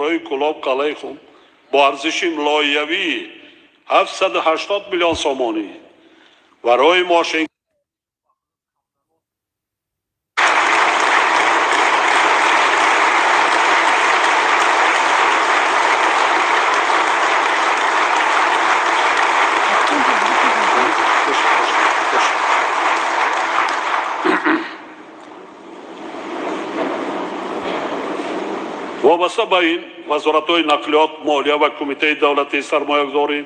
Роҳи Кӯлоб, Қалъаи Хум бо арзиши лоиҳавии 780 миллион сомонӣ ва роҳи мошин Вобаста ба ин, вазоратҳои нақлиёт, молия ва Кумитаи давлатии сармоягузорӣ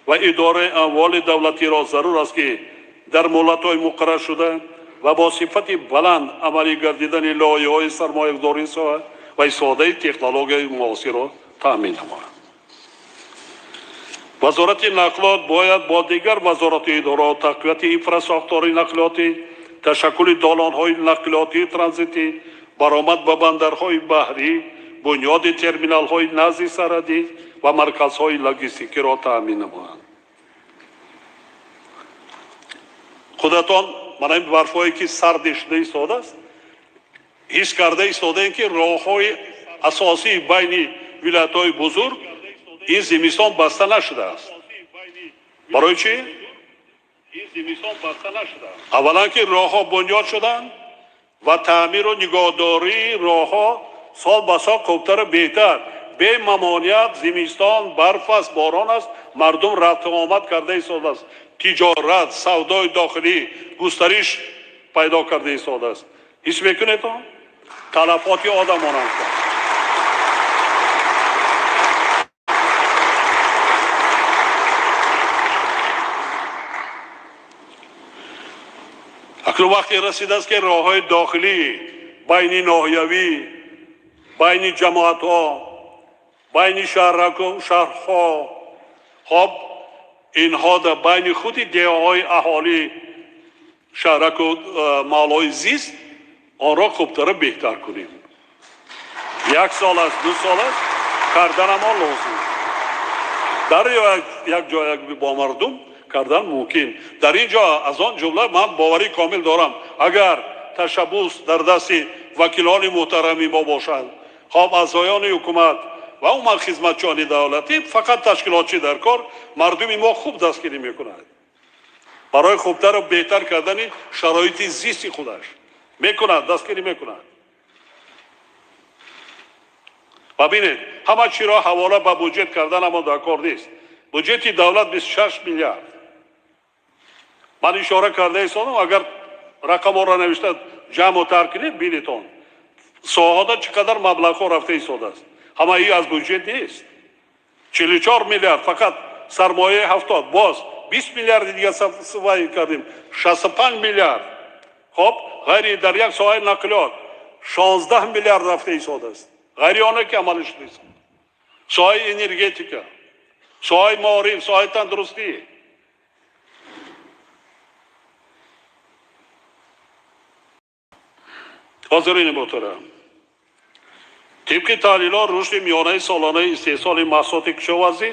ва идораи амволи давлатиро зарур аст, ки дар муҳлатҳои муқарраршуда ва бо сифати баланд амалӣ гардидани лоиҳаҳои сармоягузории соҳа ва истифодаи технологияи муосирро таъмин намояд. Вазорати нақлиёт бояд бо дигар вазорату идораҳо тақвияти инфрасохтори нақлиётӣ, ташаккули долонҳои нақлиётии транзитӣ, баромад ба бандарҳои баҳрӣ, бунёди терминалҳои назди сарҳадӣ ва марказҳои логистикиро таъмин намоянд. Худатон мана ин барфҳое, ки сарде шуда истодааст, ҳис карда истодаем, ки роҳҳои асосии байни вилоятҳои бузург ин зимистон баста нашудааст. Барои чӣ? Аввалан, ки роҳҳо бунёд шуданд ва таъмиру нигоҳдории роҳҳо сол ба сол хубтару беҳтар, бемамоният. Зимистон барф аст, борон аст, мардум рафту омад карда истодааст, тиҷорат, савдои дохилӣ густариш пайдо карда истодааст. Ҳис мекунед, он талафоти одамонанд. Акнун вақте расидааст, ки роҳҳои дохилӣ, байни ноҳиявӣ, байни ҷамоатҳо, байни шаҳраку шаҳрҳо, хоб, инҳо дар байни худи деҳаҳои аҳолӣ, шаҳраку маҳаллаҳои зист онро хубтару беҳтар кунем. Як сол аст, 2 сол аст, карданамон лозим. Дар як ҷо бо мардум кардан мумкин. Дар ин ҷо, аз он ҷумла, ман боварии комил дорам, агар ташаббус дар дасти вакилони муҳтарами мо бошанд, хоб, аъзоёни ҳукумат ва умуман хизматчиёни давлатӣ, фақат ташкилотчӣ дар кор, мардуми мо хуб дастгирӣ мекунад барои хубтару беҳтар кардани шароити зисти худаш, мекунад, дастгирӣ мекунад. Ва бинед, ҳама чиро ҳавола ба буҷет кардан ҳамон дар кор нест. Буҷети давлат 26 миллиард, ман ишора карда истодам. Агар рақамҳоро навишта ҷамъу тар кунед, бинедон, соҳада чӣ қадар маблағҳо рафта истодааст. Ҳамаи аз буҷет нест. 44 миллиард фақат сармояи 70, боз 20 миллиарди дига вай кардем, 65 миллиард. Хоб, ғайри дар як соҳаи нақлиёт 16 миллиард рафта истодааст, ғайри оне ки амалӣ шуда истод соҳаи энергетика, соҳаи маориф, соҳаи тандурустӣ. Ҳозирини муҳтарам, тибқи таҳлилот, рушди миёнаи солонаи истеҳсоли маҳсулоти кишоварзӣ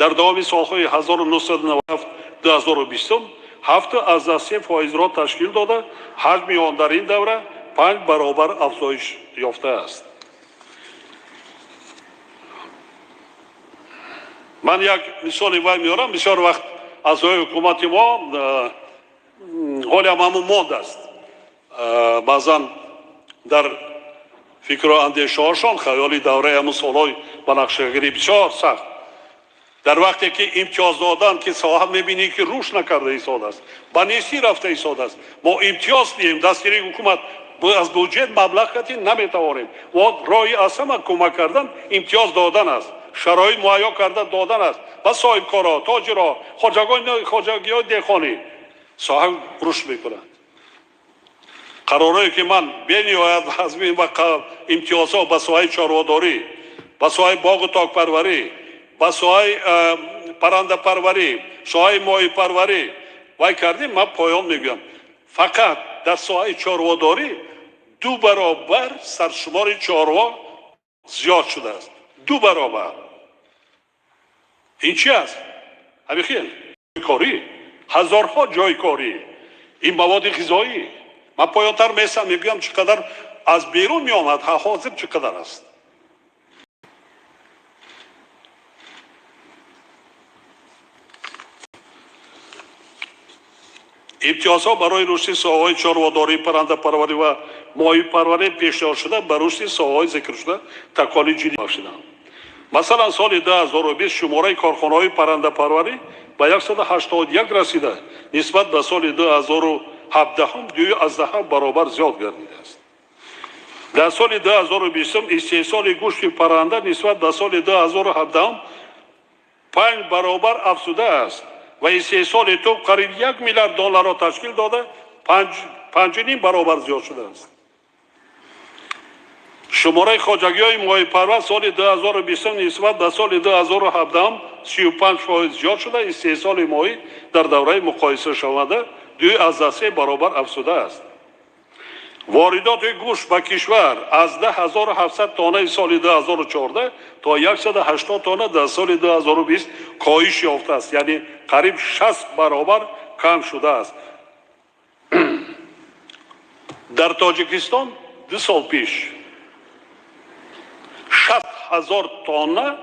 дар давоми солҳои 1997 2020 7,3 фоизро ташкил дода, ҳаҷми он дар ин давра панҷ баробар афзоиш ёфтааст. Ман як мисоли вай меорам. Бисёр вақт аъзои ҳукумати мо ҳолиам ҳамун мондааст, баъзан дар фикру андешаҳошон хаёли давраи ҳамун солҳои банақшагирӣ бисёр сахт. Дар вақте ки имтиёз додан, ки соҳа мебинӣ, ки рушд накарда истодааст, ба нестӣ рафта истодааст, мо имтиёз диҳем, дастгирии ҳукумат, аз буҷет маблағ кати наметавонем. Мо роҳи аз ҳама кӯмак кардан имтиёз додан аст, шароит муҳайё карда додан аст ба соҳибкорҳо, тоҷирҳо, хоҷагиҳои деҳқонӣ. Соҳа рушд мекунад. Қаророе ки ман бениҳоят вазмин ва имтиёзҳо ба соҳаи чорводорӣ, ба соҳаи боғу токпарварӣ, ба соҳаи паррандапарварӣ, соҳаи моҳипарварӣ вай кардем, ман поён мегӯям, фақат дар соҳаи чорводорӣ ду баробар саршумори чорво зиёд шудааст, ду баробар. Ин чи аст? Ҳамихел корӣ, ҳазорҳо ҷойи корӣ, ин маводи ғизоӣ. Ман поёнтар месам, мегӯям, чӣ қадар аз берун меомад, ҳозир чӣ қадар аст. Имтиёзҳо барои рушди соҳаҳои чорводорӣ, паррандапарварӣ ва моҳипарварӣ пешниҳодшуда ба рушди соҳаҳои зикршуда такони ҷиддӣ бахшиданд. Масалан, соли 2020 шумораи корхонаҳои паррандапарварӣ ба 181 расида, нисбат ба соли 2017 2,7 баробар зиёд гардидааст. Дар соли 2020 истеҳсоли гӯшти парранда нисбат ба соли 2017 5 баробар афзудааст ва истеҳсоли тухм қариб 1 миллиард долларро ташкил дода, 5,5 баробар зиёд шудааст. Шумораи хоҷагиҳои моҳипарвар соли 2020 нисбат ба соли 2017 35% зиёд шуда, истеҳсоли моҳӣ дар давраи муқоисашаванда 2,3 баробар афзудааст. Воридоти гӯшт ба кишвар аз 10700 тоннаи соли 2014 то 180 тонна дар соли 2020 коҳиш ёфтааст, яъне қариб 60 баробар кам шудааст. Дар Тоҷикистон 2 сол пеш 60 000 тонна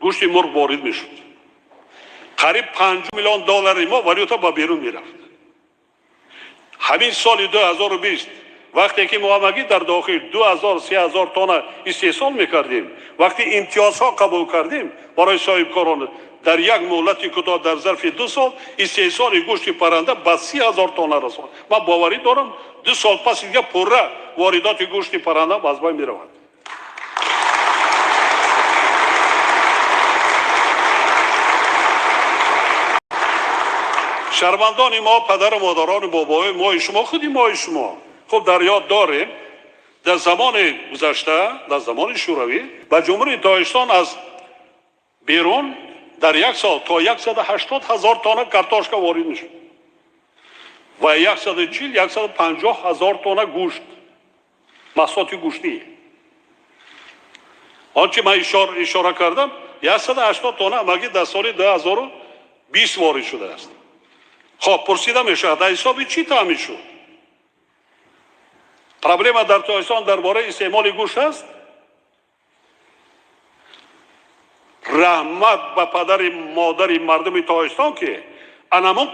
гӯшти мурғ ворид мешуд. Қариб 5 миллион доллари мо валюта ба берун мерафт. Ҳамин соли 2020 вақте ки мо ҳамагӣ дар дохил 2000-3000 тонна истеҳсол мекардем, вақте имтиёзҳо қабул кардем барои соҳибкорон, дар як муҳлати кӯтоҳ дар зарфи 2 сол истеҳсоли гӯшти парранда ба 30 000 тонна расонд. Ман боварӣ дорам, 2 сол пас дига пурра воридоти гӯшти парранда аз байн меравад. Шармандони мо, падару модарони бобои мои шумо, худи мои шумо хуб дар ёд дорем, дар замони гузашта, дар замони Шӯравӣ ба Ҷумҳурии Тоҷикистон аз берун дар як сол то 180 000 тонна картошка ворид мешуд ва 140, 150 ҳазор тонна гӯшт, маҳсулоти гӯштӣ. Он чи ман ишора кардам, 180 тонна ҳамагӣ дар соли 2020 ворид шудааст. Хоб, пурсида мешавад, дар ҳисоби чӣ таъмин шуд? Проблема дар Тоҷикистон дар бораи истеъмоли гӯшт аст? Раҳмат ба падари модари мардуми Тоҷикистон, ки анамон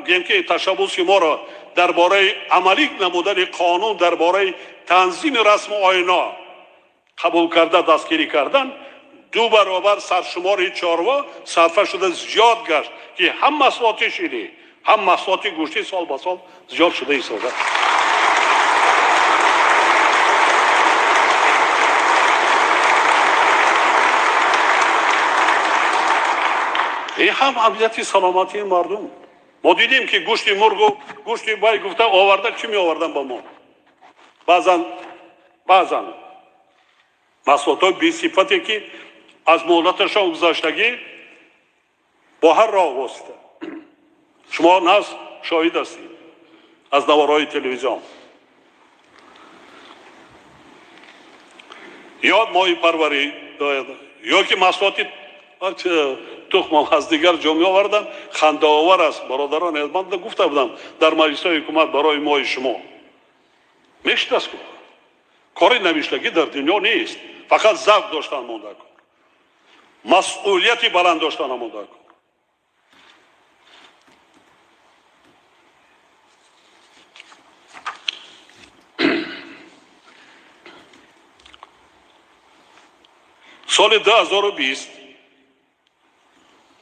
гем ки ташаббуси моро дар бораи амалӣ намудани қонун дар бораи танзими расму оино қабул карда, дастгирӣ кардан, 2 баробар саршумори чорво сарфа шуда зиёд гашт, ки ҳам маҳсулоти ширӣ, ҳам маҳсулоти гӯштӣ сол ба сол зиёд шуда истода. Ин ҳам амнияти саломатии мардум. Мо дидем, ки гӯшти мурғу гӯшти бай гуфта оварда, чӣ меовардан ба мо? Баъзан маҳсулотҳои бесифате, ки аз муҳлаташон гузаштагӣ, бо ҳар роҳ восита. Шумо нас шоҳид ҳастед аз наворҳои телевизион. Ё моҳипарварӣ, ё ки маҳсулоти тухмам аз дигар ҷо меоварданд. Хандаовар аст, бародарон, ман гуфта будам дар маҷлисҳои ҳукумат барои мои шумо. Мешидаст ку? Кори навиштагӣ дар дунё нест, фақат завқ доштан монда кор, масъулияти баланд доштан монда кор. Соли 2020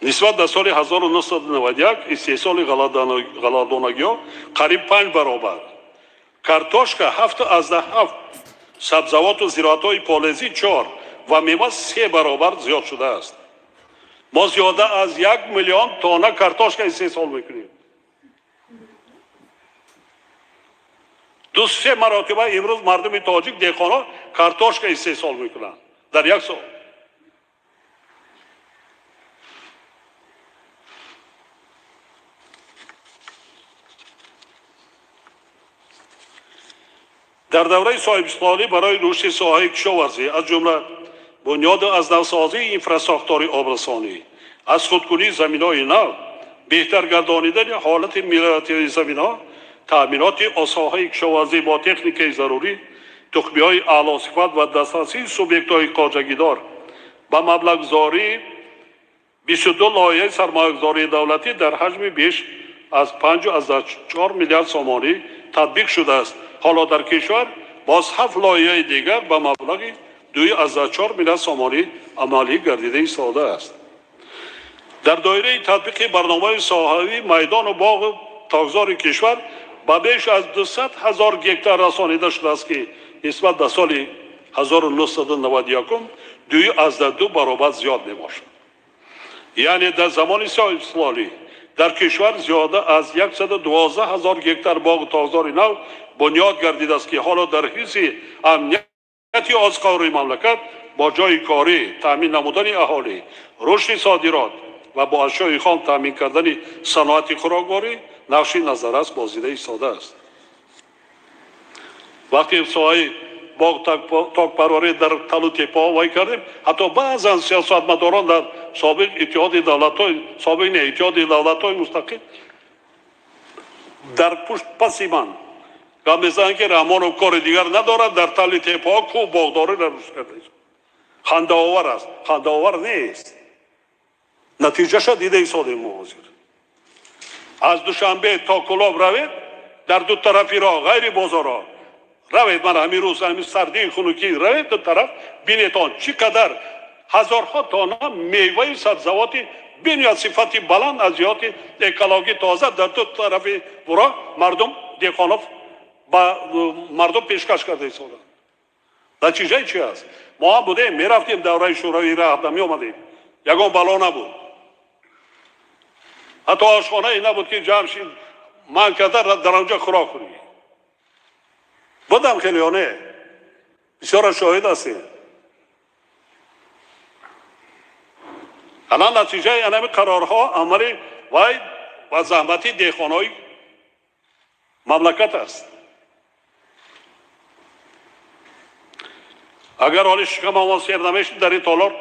нисбат ба соли 1991 истеҳсоли ғалладонагиҳо қариб 5 баробар, картошка 7,7, сабзавоту зироатҳои полезӣ 4 ва мева 3 баробар зиёд шудааст. Мо зиёда аз 1 миллион тонна картошка истеҳсол мекунем. 2-3 маротиба имрӯз мардуми тоҷик, деҳқонҳо картошка истеҳсол мекунанд дар як сол. Дар давраи соҳибистиқлолӣ барои рушди соҳаи кишоварзӣ, аз ҷумла бунёду аз навсозии инфрасохтори обрасонӣ, аз худкунии заминҳои нав, беҳтар гардонидани ҳолати мелиоративии заминҳо, таъминоти соҳаи кишоварзӣ бо техникаи зарурӣ, тухмиҳои аълосифат ва дастрасии субъектҳои хоҷагидор ба маблағгузории 22 лоиҳаи сармоягузории давлатӣ дар ҳаҷми беш аз 5,4 миллиард сомонӣ татбиқ шудааст. Ҳоло дар кишвар боз ҳафт лоиҳаи дигар ба маблағи 2,4 миллиард сомонӣ амалӣ гардида истодааст. Дар доираи татбиқи барномаи соҳавӣ майдону боғу токзори кишвар ба беш аз 200 ҳазор гектар расонида шудааст, ки нисбат ба соли 1991 2,2 баробар зиёд мебошад. Яъне дар замони соҳибистиқлолӣ дар кишвар зиёда аз 112 ҳазор гектар боғу токзори нав бунёд гардидааст, ки ҳоло дар ҳифзи амнияти озуқавории мамлакат бо ҷойи корӣ таъмин намудани аҳолӣ, рушди содирот ва бо ашёи хом таъмин кардани саноати хӯрокворӣ нақши назаррас бозида истодааст. Вақте соҳаи боғ токпарварӣ дар талу тепаҳо вай кардем, ҳатто баъзан сиёсатмадорон дар собиқ иттиҳоди давлатҳои собиқ не, иттиҳоди давлатҳои мустақил дар пушт паси ман гап мезананд, ки Раҳмонов кори дигар надорад, дар тали тепаҳо кӯҳ боғдориро рушд кардааст. Хандаовар аст. Хандаовар нест. Натиҷаша дида истодем мо ҳозир. Аз Душанбе то Кӯлоб равед, дар ду тарафи роҳ, ғайри бозорҳо равед, ман ҳамин рӯз ҳамин сардии хунукӣ равед ду тараф, бинед он чӣ қадар ҳазорҳо тонна меваи сабзавоти бениҳоят сифати баланд аз ҷиҳати экологӣ тоза дар ду тарафи роҳ мардум деҳқонов ба мардум пешкаш карда истоданд. Натиҷаи чи аст? Мо ҳам будем, мерафтем давраи шӯравӣ, рафта меомадем, ягон бало набуд, ҳатто ошхонае набуд, ки ҷамъ шид ман карда дар онҷо хӯрок хӯрӣ. Будам хеле ё не? Бисёра шоҳид ҳастем. Ана натиҷаи анами қарорҳо, амали вай ва заҳмати деҳқонҳои мамлакат аст. Агар ҳоли шикамамон сер намешуд, дар ин толор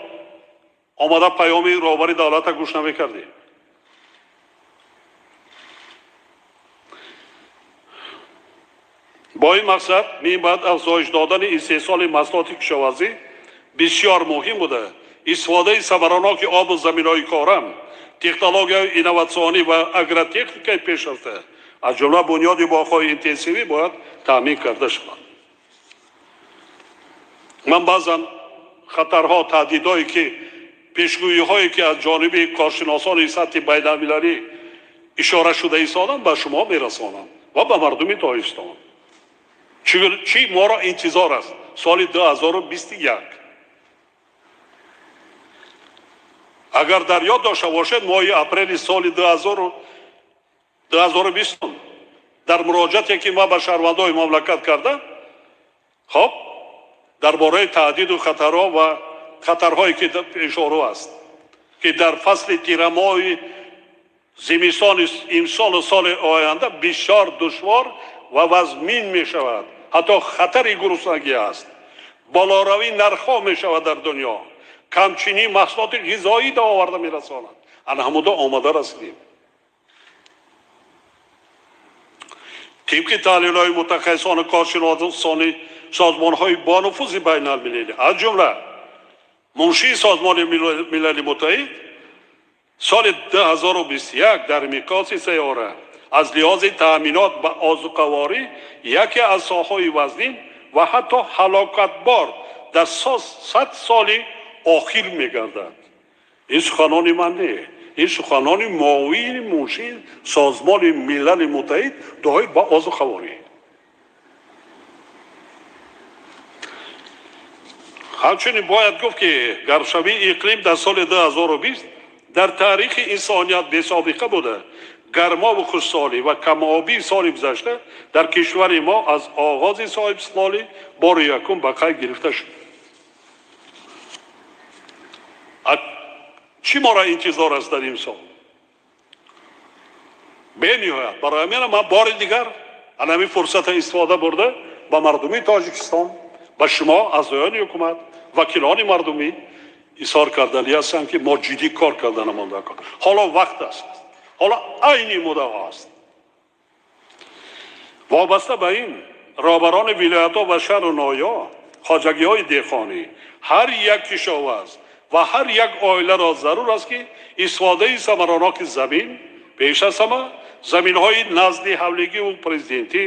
омада паёми роҳбари давлата гӯш намекардем. Бо ин мақсад минбаъд афзоиш додани истеҳсоли маҳсулоти кишоварзӣ бисёр муҳим буда, истифодаи самараноки обу заминҳои корам, технологияи инноватсионӣ ва агротехникаи пешрафта, аз ҷумла бунёди боғҳои интенсивӣ бояд таъмин карда шавад. Ман баъзан хатарҳо, таҳдидҳое ки пешгӯиҳое ки аз ҷониби коршиносони сатҳи байналмилалӣ ишора шуда истоданд, ба шумо мерасонам ва ба мардуми Тоҷикистон. Чӣ моро интизор аст соли 2021? Агар дар ёд дошта бошед, моҳи апрели соли 2020 дар муроҷиате ки ман ба шаҳрвандои мамлакат кардам, хоб, дар бораи таҳдиду хатарҳо ва хатарҳое ки пешорӯ аст, ки дар фасли тирамоҳи зимистони имсолу соли оянда бисёр душвор ва вазмин мешавад, ҳатто хатари гуруснагӣ аст, болоравии нархҳо мешавад дар дунё, камчинии маҳсулоти ғизоӣ да оварда мерасонад. Ана ҳамуда омада расидем. Тибқи таҳлилҳои мутахассисону коршиносони созмонҳои бонуфузи байналмилалӣ, аз ҷумла муншии Созмони Милали Муттаҳид, соли 2021 дар миқёси сайёра аз лиҳози таъминот ба озуқаворӣ яке аз соҳаҳои вазнин ва ҳатто ҳалокатбор дар 100 соли охир мегардад. Ин суханони ман не, ин суханони муовини муншии Созмони Милали Муттаҳид доир ба озуқаворӣ. Ҳамчунин бояд гуфт, ки гармшавии иқлим дар соли 2020 дар таърихи инсоният бесобиқа буда, гармову хушсолӣ ва камобии соли гузашта дар кишвари мо аз оғози соҳибистиқлолӣ бори якум ба қайд гирифта шуд. Чӣ моро интизор аст дар имсол? Бениҳоят. Барои ҳамин ман бори дигар ҳамин фурсата истифода бурда ба мардуми Тоҷикистон, ба шумо аъзоёни ҳукумат, вакилони мардумӣ изҳор кардани ҳастам, ки мо ҷиддӣ кор карданамон дар кор. Ҳоло вақт аст, ҳоло айни муддао аст. Вобаста ба ин роҳбарони вилоятҳо ва шаҳру ноҳияҳо, хоҷагиҳои деҳқонӣ, ҳар як кишоварз ва ҳар як оиларо зарур аст, ки истифодаи самараноки замин пеш аз ҳама Заминҳои назди ҳавлигиву президентӣ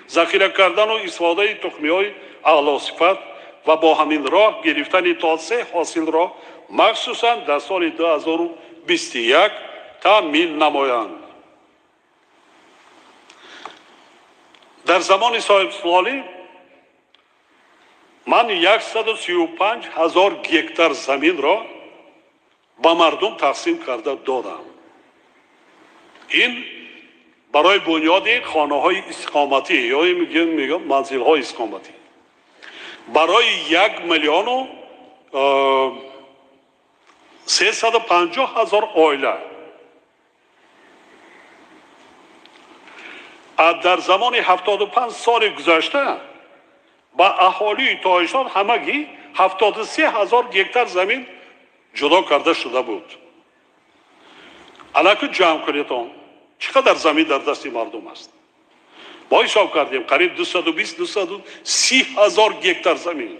захира кардану истифодаи тухмиҳои аълосифат ва бо ҳамин роҳ гирифтани то се ҳосилро махсусан дар соли 2021 таъмин намоянд. Дар замони соҳибистиқлолӣ ман 135 ҳазор гектар заминро ба мардум тақсим карда додам. Ин барои бунёди хонаҳои истиқоматӣ ё мегӯям манзилҳои истиқоматӣ барои 1 миллиону 350 ҳазор оила. Дар замони 75 соли гузашта ба аҳолии Тоҷикистон ҳамагӣ 73 ҳазор гектар замин ҷудо карда шуда буд. Алаку ҷамъ кунед он чӣ қадар замин дар дасти мардум аст. Мо ҳисоб кардем қариб 220-230 ҳазор гектар замин.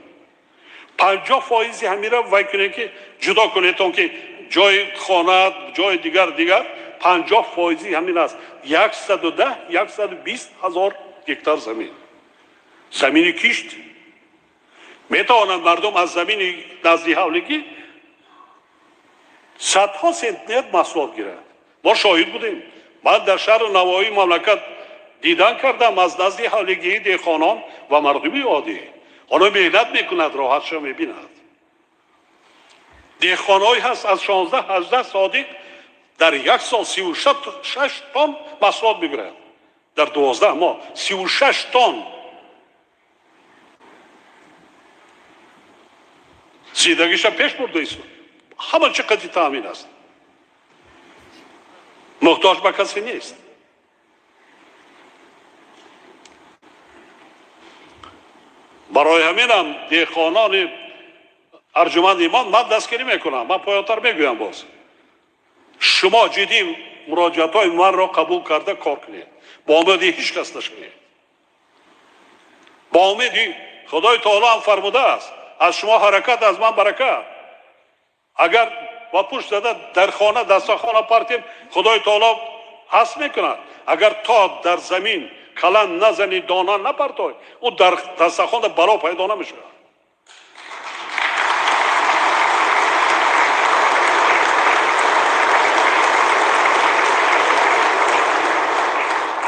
50 фоизи ҳамира вай кунед ки ҷудо кунед он ки ҷои хона, ҷои дигар дигар 50 фоизи ҳамин аст. 110-120 ҳазор гектар замин. Замини кишт. Метавонанд мардум аз замини назди ҳавлигӣ садҳо сентнер маҳсулот гирад. Мо шоҳид будем. Ман дар шаҳру навоҳии мамлакат дидан кардам аз назди ҳавлигии деҳқонон ва мардуми оддӣ. Онҳо меҳнат мекунад, роҳатшо мебинад. Деҳқонҳое ҳаст аз 16-18 содиқ дар як сол 36 тонн маҳсулот мегирад. Дар 12 моҳ 36 тонн. Зиндагиша пеш бурда истод. Ҳама чӣ қадри таъмин аст. Муҳтоҷ ба касе нест. Барои ҳаминам деҳқонони арҷуманди имон ман дастгирӣ мекунам. Ман поёнтар мегӯям боз. Шумо ҷиддӣ муроҷиатҳои манро қабул карда кор кунед. Бо умеди ҳеҷ кас нашавед. Бо умеди Худои Таоло ҳам фармудааст: аз шумо ҳаракат, аз ман баракат. Агар ба пушт зада дар хона, дастархона партем, Худои Таоло ҳаст мекунад. Агар то дар замин калан назани, дона напартой, ӯ дар дастархона бало пайдо намешавад.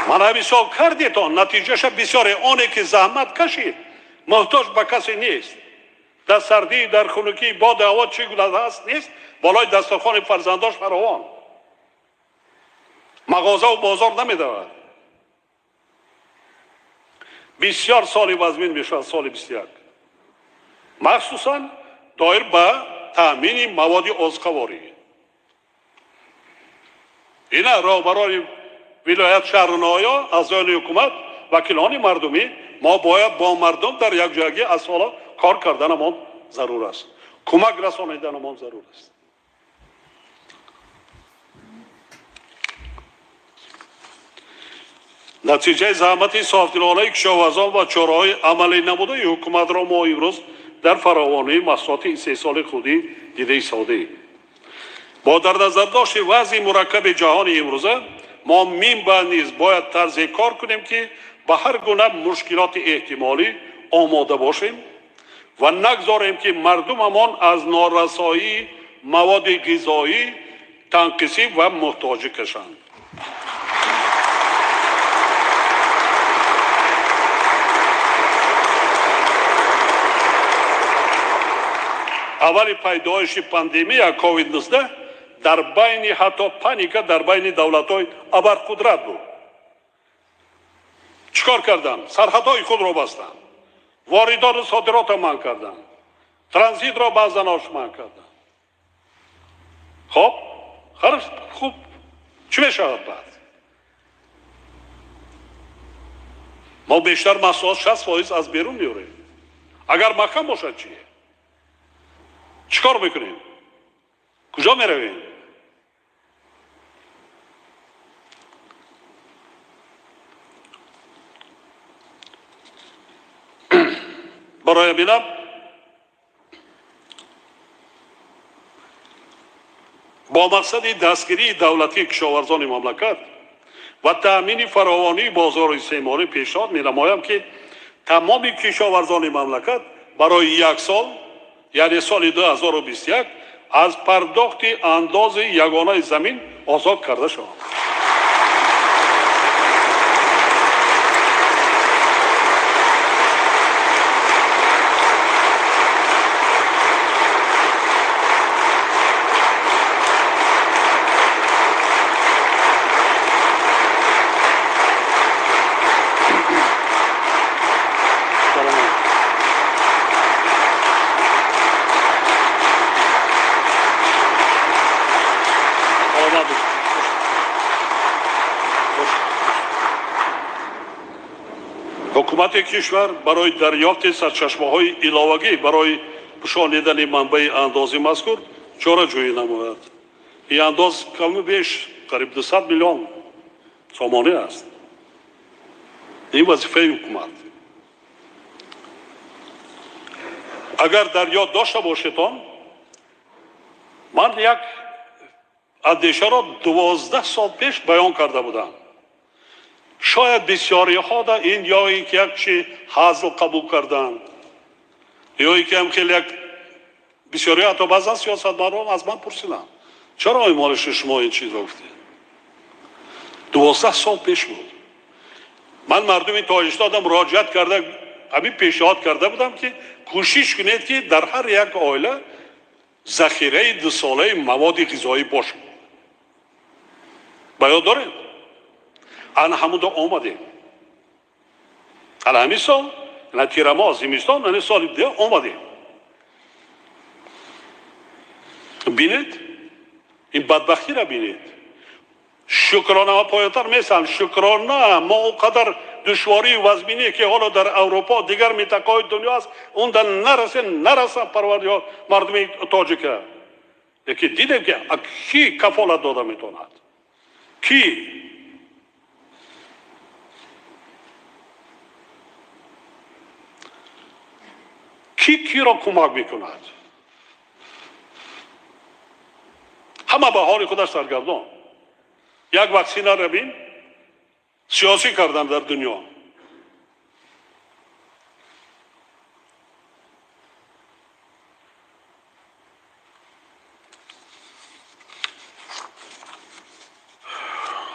Ман ҳисоб кардетон, натиҷаша бисёре. Оне ки заҳмат кашид, муҳтоҷ ба касе нест. Дар сардӣ, дар хунукӣ, боду ҳаво чӣ гуна ҳаст нест, болои дастархони фарзандош фаровон. Мағозаву бозор намедавад. Бисёр соли вазмин мешавад соли 21. Махсусан доир ба таъмини маводи озуқаворӣ. Ина роҳбарони вилоят, шаҳру ноҳия, аъзоёни ҳукумат, вакилони мардумӣ, мо бояд бо мардум дар якҷоягӣ аз ҳоло кор карданамон зарур аст. Кӯмак расониданамон зарур аст. Натиҷаи заҳмати софдилонаи кишоварзон ва чораҳои амалӣ намудаи ҳукуматро мо имрӯз дар фаровонии маҳсулоти истеҳсоли худӣ дида истодаем. Бо дар назардошти вазъи мураккаби ҷаҳони имрӯза мо минбаъд низ бояд тарзе кор кунем ки ба ҳар гуна мушкилоти эҳтимолӣ омода бошем ва нагзорем ки мардумамон аз норасоии маводи ғизоӣ танқисӣ ва муҳтоҷӣ кашанд. Аввали пайдоиши пандемия COVID-19 дар байни ҳатто паника дар байни давлатҳои абарқудрат буд. Чӣ кор карданд? Сарҳадҳои худро бастанд, воридоту содиротро манъ карданд, транзитро баъзан ош манъ карданд. Хоб, хуб, чӣ мешавад баъд? Мо бештар маҳсулот 60% аз берун меорем. Агар маҳкам бошад чӣ? Чӣ кор мекунем? Куҷо меравем? Барои бинам бо мақсади дастгирии давлатии кишоварзони мамлакат Ва таъмини фаровонии бозори истеъмолӣ пешниҳод менамоям, ки тамоми кишоварзони мамлакат барои як сол, яъне соли 2021, аз пардохти андози ягонаи замин озод карда шаванд. Ҳукумати кишвар барои дарёфти сарчашмаҳои иловагӣ барои пӯшонидани манбаи андози мазкур чораҷӯӣ намояд. Ин андоз каму беш қариб 200 миллион сомонӣ аст. Ин вазифаи ҳукумат. Агар дар ёд дошта бошедон, ман як андешаро 12 сол пеш баён карда будам. Шояд бисёриҳо да ин ё ин ки як чи ҳазл қабул карданд, ё ин ки ҳам хеле як бисёриҳо, ҳатто баъзан сиёсатмадорон аз ман пурсиданд, чаро Эмомалишо шумо ин чизро гуфтед? 12 сол пеш буд. Ман мардуми Тоҷикистонам муроҷиат карда, ҳамин пешниҳод карда будам, ки кӯшиш кунед, ки дар ҳар як оила захираи дусолаи маводи ғизоӣ бошад. Ба ёд доред? Ана ҳамунда омадем. Ана ҳамин сол, ана тирамоҳ, зимистон, ана соли дига омадем. Бинед, ин бадбахтиро бинед. Шукрона ва поёнтар месам, шукрона мо он қадар душворию вазминие, ки ҳоло дар Аврупо, дигар минтақаҳои дунё аст, унда нарасем, нарасам, Парвардигор, мардуми тоҷика. Лекин дидем, ки кӣ кафолат дода метавонад? Кӣ? Кӣ киро кӯмак мекунад? Ҳама ба ҳоли худаш саргардон. Як ваксинаро бин, сиёсӣ кардан дар дунё.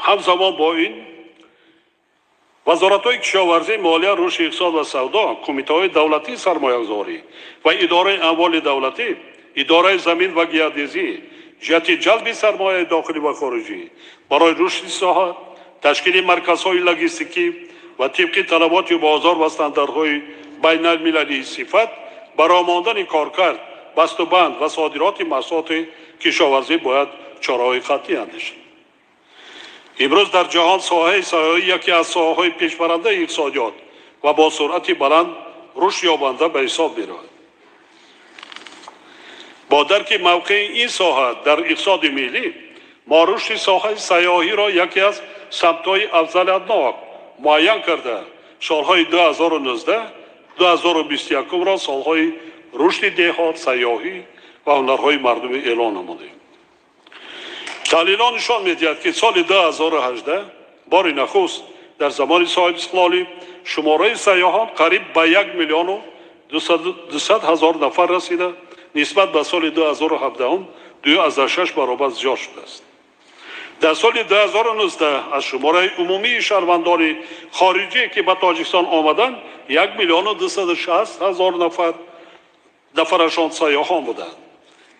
Ҳамзамон бо ин вазоратҳои кишоварзӣ, молия, рушди иқтисод ва савдо, кумитаҳои давлатии сармоягузорӣ ва идораи амволи давлатӣ, идораи замин ва геодезӣ ҷиҳати ҷалби сармояи дохилӣ ва хориҷӣ барои рушди соҳа, ташкили марказҳои логистикӣ ва тибқи талаботи бозор ва стандартҳои байналмилалии сифат баромондани коркард, бастубанд ва содироти маҳсулоти кишоварзӣ бояд чораҳои қатъӣ андешанд. Имрӯз дар ҷаҳон соҳаи сайёҳӣ яке аз соҳаҳои пешбарандаи иқтисодиёт ва бо суръати баланд рушд ёбанда ба ҳисоб меравад. Бо дарки мавқеи ин соҳа дар иқтисоди миллӣ, мо рушди соҳаи сайёҳиро яке аз самтҳои афзалиятнок муайян карда, солҳои 2019 2021-ро солҳои рушди деҳот, сайёҳӣ ва ҳунарҳои мардумӣ эълон намудем. Таҳлилҳо нишон медиҳад, ки соли 2018 бори нахуст дар замони соҳибистиқлолӣ шумораи сайёҳон қариб ба як миллиону дусад ҳазор нафар расида, нисбат ба соли 2017 2,6 баробар зиёд шудааст. Дар соли 2019 аз шумораи умумии шаҳрвандони хориҷие, ки ба Тоҷикистон омаданд, 1 260 000 нафарашон сайёҳон буданд.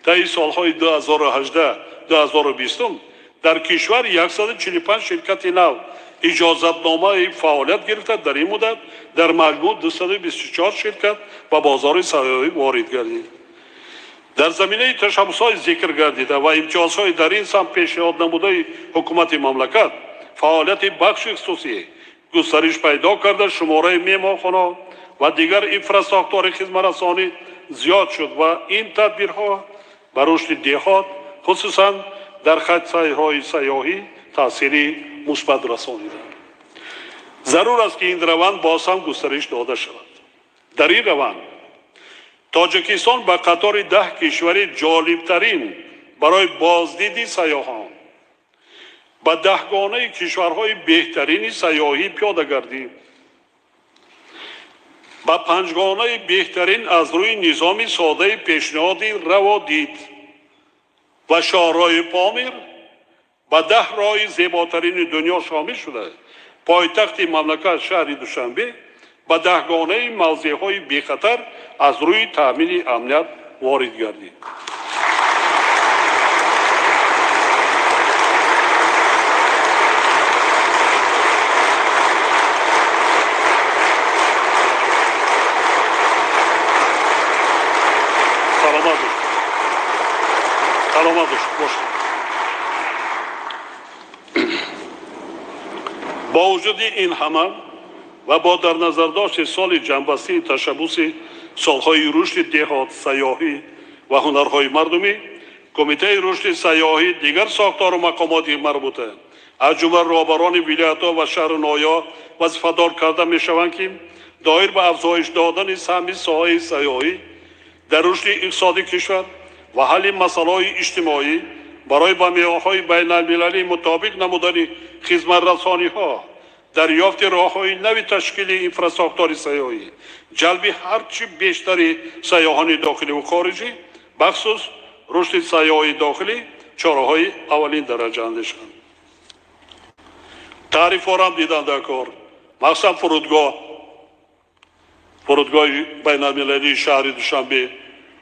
Таи солҳои 2018 2020 дар кишвар 145 ширкати нав иҷозатномаи фаъолият гирифта, дар ин муддат дар маҷмӯъ 224 ширкат ба бозори сайёҳӣ ворид гардид. Дар заминаи ташаббусҳои зикр гардида ва имтиёзҳои дар ин самт пешниҳод намудаи ҳукумати мамлакат, фаъолияти бахши хусусӣ густариш пайдо карда, шумораи меҳмонхона ва дигар инфрасохтори хизматрасонӣ зиёд шуд ва ин тадбирҳо ба рушди деҳот, хусусан дар хатсайрҳои сайёҳӣ, таъсири мусбат расониданд. Зарур аст, ки ин раванд боз ҳам густариш дода шавад. Дар ин раванд Тоҷикистон ба қатори 10 кишвари ҷолибтарин барои боздиди сайёҳон Ба даҳгонаи кишварҳои беҳтарини сайёҳӣ пиёда гардид. Ба панҷгонаи беҳтарин аз рӯи низоми содаи пешниҳоди раводид ва шоҳроҳи Помир ба 10 роҳи зеботарини дунё шомил шуда, пойтахти мамлакат шаҳри Душанбе ба даҳгонаи мавзеъҳои бехатар аз рӯи таъмини амният ворид гардид. Саломат бошед. Саломат бошед. Бо вуҷуди ин ҳама ва бо дар назардошти соли ҷамъбастии ташаббуси солҳои рушди деҳот, сайёҳӣ ва ҳунарҳои мардумӣ, Кумитаи рушди сайёҳӣ, дигар сохтору мақомоти марбута, аз ҷумла роҳбарони вилоятҳо ва шаҳру ноҳияҳо вазифадор карда мешаванд, ки доир ба афзоиш додани саҳми соҳаи сайёҳӣ дар рушди иқтисоди кишвар ва ҳалли масъалаҳои иҷтимоӣ барои ба меъёрҳои байналмилалӣ мутобиқ намудани хизматрасониҳо, дарёфти роҳҳои нави ташкили инфрасохтори сайёҳӣ, ҷалби ҳарчи бештари сайёҳони дохилӣ ва хориҷӣ, бахусус рушди сайёҳии дохилӣ чораҳои аввалин дараҷа андешанд. Таърифҳоро дидан дар кор, махсусан фурудгоҳи байналмилалии шаҳри Душанбе,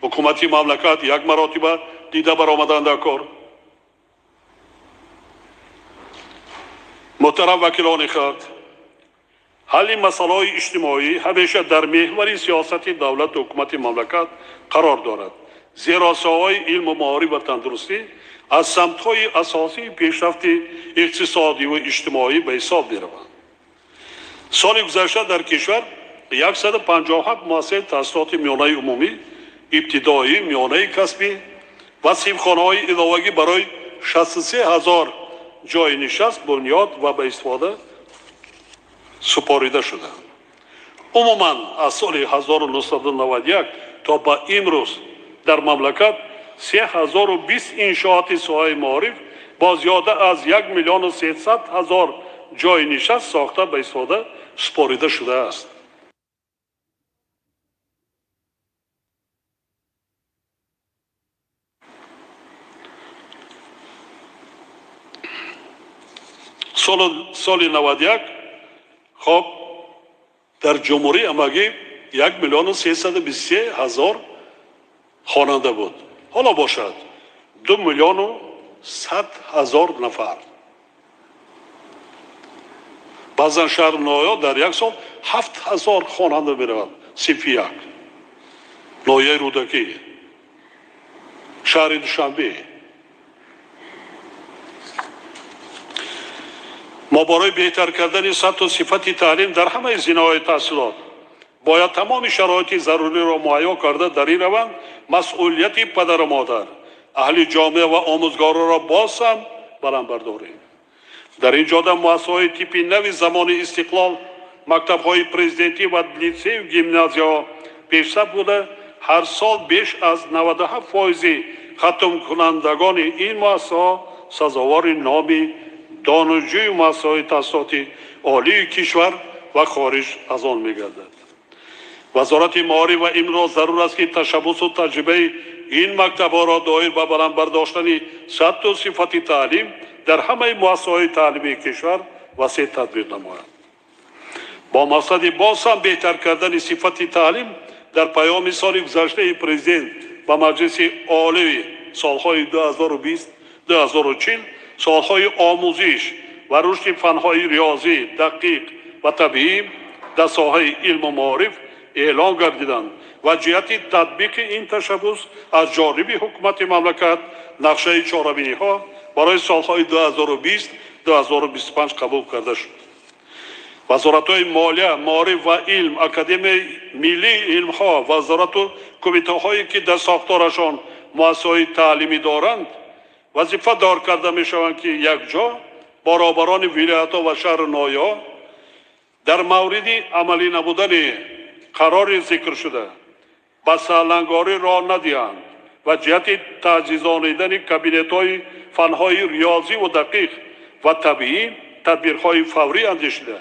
ҳукумати мамлакат як маротиба дида баромадан дар кор. Муҳтарам вакилони халқ, ҳалли масъалаҳои иҷтимоӣ ҳамеша дар меҳвари сиёсати давлату ҳукумати мамлакат қарор дорад, зеро соҳаҳои илму маориф ва тандурустӣ аз самтҳои асосии пешрафти иқтисодӣ ва иҷтимоӣ ба ҳисоб мераванд. Соли гузашта дар кишвар 157 муассисаи таҳсилоти миёнаи умумӣ, ибтидоӣ, миёнаи касбӣ ва синфхонаҳои иловагӣ барои 63 ҳазор ҷойи нишаст бунёд ва ба истифода супорида шуданд. Умуман аз соли 1991 то ба имрӯз дар мамлакат 3020 иншооти соҳаи маориф бо зиёда аз 1 300 000 ҷойи нишаст сохта ба истифода супорида шудааст. Соли 91 хоб дар ҷумҳурӣ ҳамагӣ 1 323 000 хонанда буд. Ҳоло бошад 2 100 000 нафар. Баъзан шаҳру ноҳияҳо дар як сол 7000 хонанда меравад. Синфи як. Ноҳияи Рӯдакӣ, шаҳри Душанбе. Мо барои беҳтар кардани сатҳу сифати таълим дар ҳамаи зинаҳои таҳсилот бояд тамоми шароити заруриро муҳайё карда дар ин раванд масъулияти падару модар, аҳли ҷомеа ва омӯзгоронро боз ҳам баланд бардорем. Дар ин ҷода муассисаҳои типи нави замони истиқлол, мактабҳои президентӣ ва литсею гимназияҳо пешсаф буда, ҳар сол беш аз 97% хатмкунандагони ин муассисаҳо сазовори номи донишҷӯи муассисаҳои таҳсилоти олии кишвар ва хориҷ аз он мегардад. Вазорати маориф ва илмро зарур аст, ки ташаббусу таҷрибаи ин мактабҳоро доир ба баланд бардоштани сатҳу сифати таълим дар ҳамаи муассисаҳои таълимии кишвар васеъ татбиқ намояд. Бо мақсади боз ҳам беҳтар кардани сифати таълим дар паёми соли гузаштаи президент ба Маҷлиси Олии солҳои 2020-2040 солҳои омӯзиш ва рушди фанҳои риёзӣ, дақиқ ва табиӣ дар соҳаи илму маориф эълон гардиданд ва ҷиҳати татбиқи ин ташаббус аз ҷониби ҳукумати мамлакат нақшаи чорабиниҳо барои солҳои 2020-2025 қабул карда шуд. Вазоратҳои молия, маориф ва илм, Академияи миллии илмҳо, вазорату кумитаҳое ки дар сохторашон муассисаҳои таълимӣ доранд, вазифадор карда мешаванд, ки якҷо бо роҳбарони вилоятҳо ва шаҳру ноҳияҳо дар мавриди амалӣ набудани қарори зикршуда ба саҳлангорӣ роҳ надиҳанд ва ҷиҳати таҷҳизонидани кабинетҳои фанҳои риёзӣ ва дақиқ Ва табиӣ тадбирҳои фаврӣ андешида,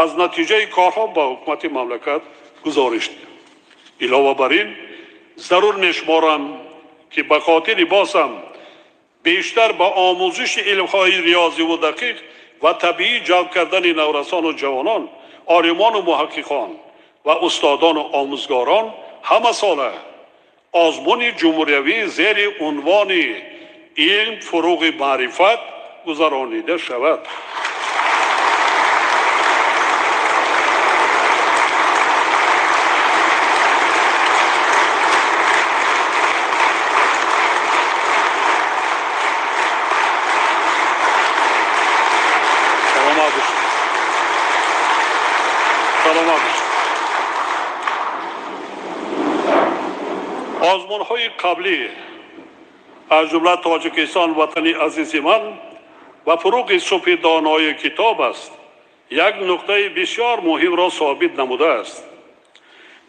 аз натиҷаи корҳо ба ҳукумати мамлакат гузориш диҳанд. Илова бар ин, зарур мешуморам, ки ба хотири боз ҳам бештар ба омӯзиши илмҳои риёзиву дақиқ ва табиӣ ҷалб кардани наврасону ҷавонон, олимону муҳаққиқон ва устодону омӯзгорон ҳамасола озмуни ҷумҳуриявӣ зери унвони «Илм фуруғи маърифат» гузаронида шавад. Саломат бошед. Саломат бошед. Озмунҳои қаблӣ, аз ҷумла «Тоҷикистон ватани азизи ман» ва «Фуруғи субҳи донои китоб аст», як нуқтаи бисёр муҳимро собит намудааст: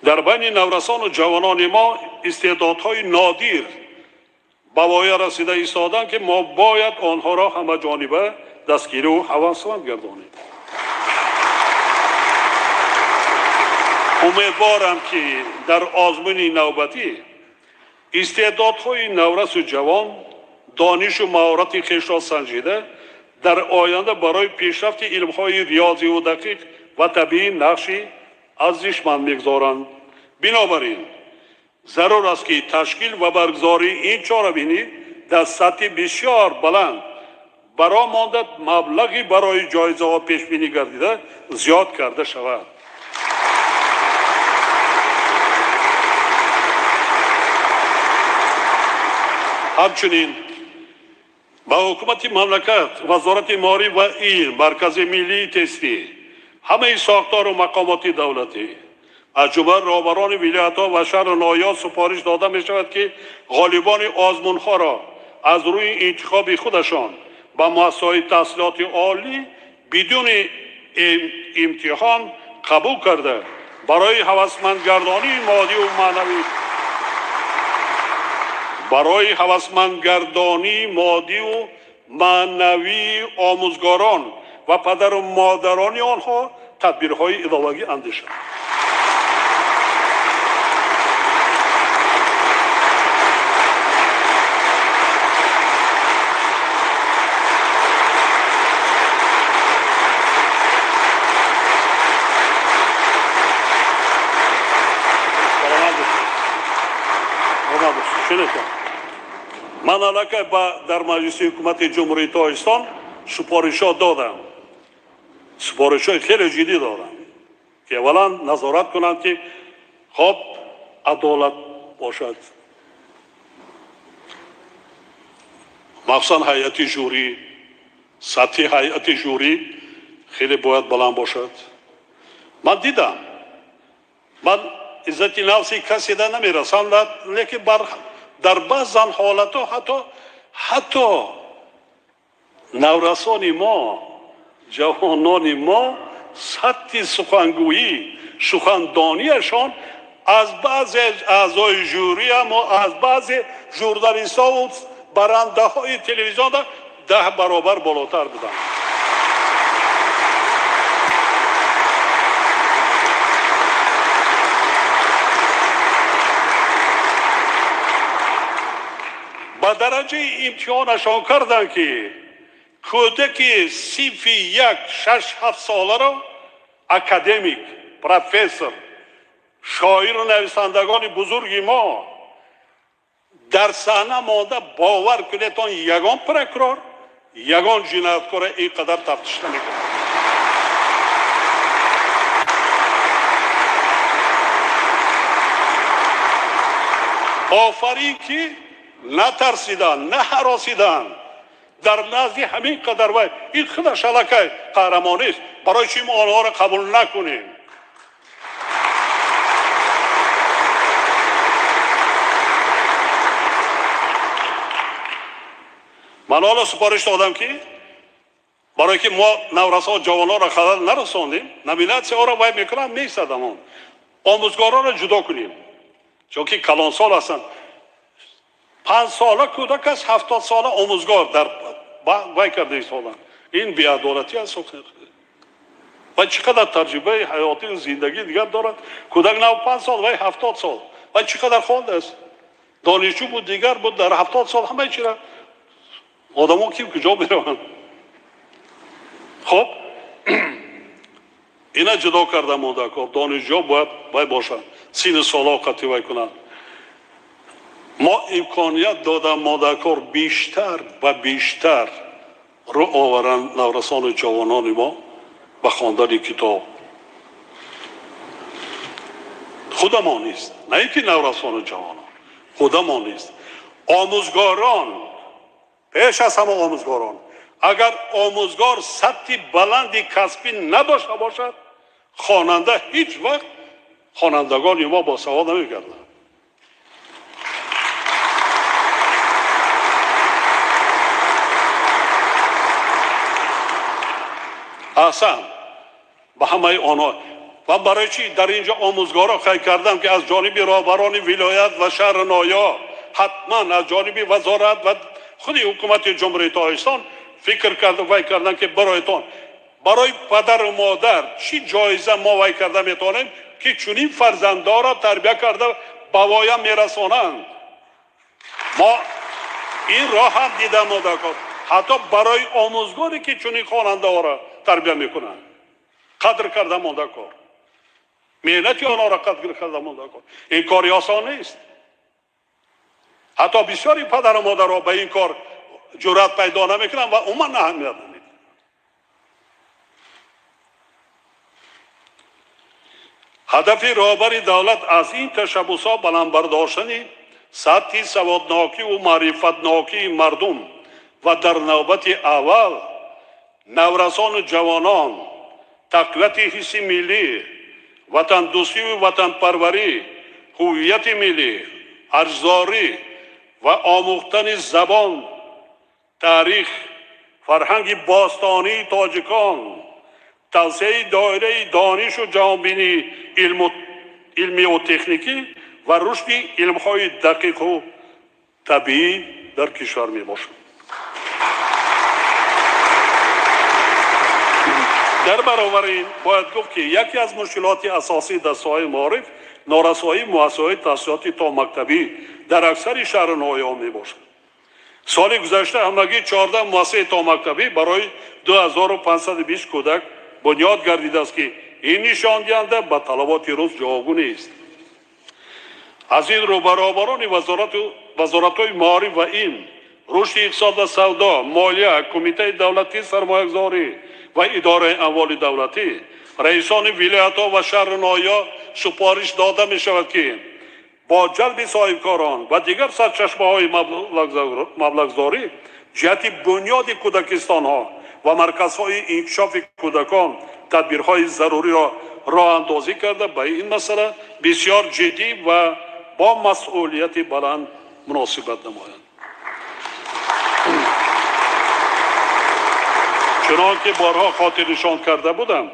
дар байни наврасону ҷавонони мо истеъдодҳои нодир ба воя расида истоданд, ки мо бояд онҳоро ҳамаҷониба дастгиру ҳавасманд гардонем. Умедворам, ки дар озмуни навбатӣ истеъдодҳои наврасу ҷавон донишу маҳорати хешро санҷида, дар оянда барои пешрафти илмҳои риёзиву дақиқ ва табиӣ нақши арзишманд мегузоранд. Бинобар ин, зарур аст, ки ташкил ва баргузории ин чорабинӣ дар сатҳи бисёр баланд бароҳ монда, маблағи барои ҷоизаҳо пешбинӣ гардида зиёд карда шавад. Ҳамчунин ба ҳукумати мамлакат, Вазорати маориф ва илм, Маркази миллии тестӣ, ҳамаи сохтору мақомоти давлатӣ, аз ҷумла роҳбарони вилоятҳо ва шаҳру ноҳияҳо супориш дода мешавад, ки ғолибони озмунҳоро аз рӯи интихоби худашон ба муассисаҳои таҳсилоти олӣ бидуни имтиҳон қабул карда, барои ҳавасмандгардонии моддиву маънавӣ омӯзгорон ва падару модарони онҳо тадбирҳои иловагӣ андешанд. Шинед. Ман аллакай дар Маҷлиси ҳукумати Ҷумҳурии Тоҷикистон супоришҳо додам, супоришҳои хеле ҷиддӣ додам, ки аввалан назорат кунанд, ки хоб адолат бошад, махсусан ҳайати жюри, сатҳи ҳайати жюри хеле бояд баланд бошад. Ман дидам, ман иззати нафси каседа намерасам, лекин дар баъзан ҳолатҳо ҳатто наврасони мо, ҷавонони мо сатҳи сухангӯӣ, сухандониашон аз баъзе аъзои жюриам, аз баъзе журналистову барандаҳои телевизионда 10 баробар болотар буданд. Ба дараҷаи имтиҳонашон карданд, ки кӯдаки синфи 1, 6, 7 соларо академик, профессор, шоиру нависандагони бузурги мо дар саҳна монда, бовар кунед, он ягон прокурор, ягон ҷинояткора ин қадар тафтиш намекунад. Офарин, ки натарсиданд, наҳаросиданд дар назди ҳамин қадар. Вай ин худаш аллакай қаҳрамонист. Барои чӣ мо онҳоро қабул накунем? Ман ҳоло супориш додам, ки барое ки мо наврасо, ҷавононро халал нарасондем, номинатсияҳоро вай мекунам, меистадам, он омӯзгоронро ҷудо кунем, чунки калонсол ҳастанд. 5 сола кӯдак аст, 70 сола омӯзгор дар вай карда истоданд. Ин беадолатӣ аст. Ва чӣ қадар таҷрибаи ҳаётию зиндагӣ дигар дорад. Кӯдак 95 сол, вай 70 сол. Вай чӣ қадар хондааст? Донишҷӯ буд, дигар буд, дар 70 сол ҳамаи чира. Одамо ки куҷо мераванд? Хоб, ина ҷудо карда мондакор. Донишҷӯ бояд вай бошанд, синну солҳо қатъи вай кунанд. Мо имконият додам модакор бештар ва бештар рӯ оваранд наврасону ҷавонони мо ба хондани китоб. Худамон нест, на ин ки наврасону ҷавонон, худамон нест. Омӯзгорон, пеш аз ҳама омӯзгорон, агар омӯзгор сатҳи баланди касбӣ надошта бошад, хонанда ҳеҷ вақт хонандагони мо босавод намегарданд. Аҳсан ба ҳамаи онҳо. Ва барои чӣ дар инҷо омӯзгорро қайд кардам, ки аз ҷониби роҳбарони вилоят ва шаҳри ноҳия, ҳатман аз ҷониби вазорат ва худи ҳукумати Ҷумҳурии Тоҷикистон фикр карда вай карданд, ки бароятон, барои падару модар чӣ ҷоиза мо вай карда метавонем, ки чунин фарзандонро тарбия карда ба воя мерасонанд. Мо ин роҳ ҳам дида модакор, ҳатто барои омӯзгоре ки чунин хонандаҳоро тарбия мекунанд, қадр карда мондакор, меҳнати онҳоро қадр карда мондакор. Ин кори осон нест. Ҳатто бисёри падару модарҳо ба ин кор ҷуръат пайдо намекунанд ва умуман аҳамият намедиҳанд. Ҳадафи роҳбари давлат аз ин ташаббусҳо баланд бардоштани сатҳи саводнокиву маърифатнокии мардум ва дар навбати аввал наврасону ҷавонон, тақвияти ҳисси миллӣ, ватандӯстиву ватанпарварӣ, ҳуввияти миллӣ, арзорӣ ва омӯхтани забон, таърих, фарҳанги бостонии тоҷикон, тавсеаи доираи донишу ҷаҳонбинии илмию техникӣ ва рушди илмҳои дақиқу табиӣ дар кишвар мебошад. Дар баробари ин бояд гуфт, ки яке аз мушкилоти асосӣ дар соҳаи маориф норасоии муассисаҳои таҳсилоти томактабӣ дар аксари шаҳру ноҳияҳо мебошад. Соли гузашта ҳамагӣ 14 муассисаи томактабӣ барои 2520 кӯдак бунёд гардидааст, ки ин нишондиҳанда ба талаботи рӯз ҷавобгӯ нест. Аз ин рӯ баробарони вазоратҳои маориф ва илм, рушди иқтисод ва савдо, молия, кумитаи давлатии сармоягузорӣ ва идораи амволи давлатӣ, раисони вилоятҳо ва шаҳру ноҳияҳо супориш дода мешавад, ки бо ҷалби соҳибкорон ва дигар сарчашмаҳои маблағгузорӣ ҷиҳати бунёди кӯдакистонҳо ва марказҳои инкишофи кӯдакон тадбирҳои заруриро роҳандозӣ карда, ба ин масъала бисёр ҷиддӣ ва бо масъулияти баланд муносибат намоянд. Чунон ки борҳо хотирнишон карда будам,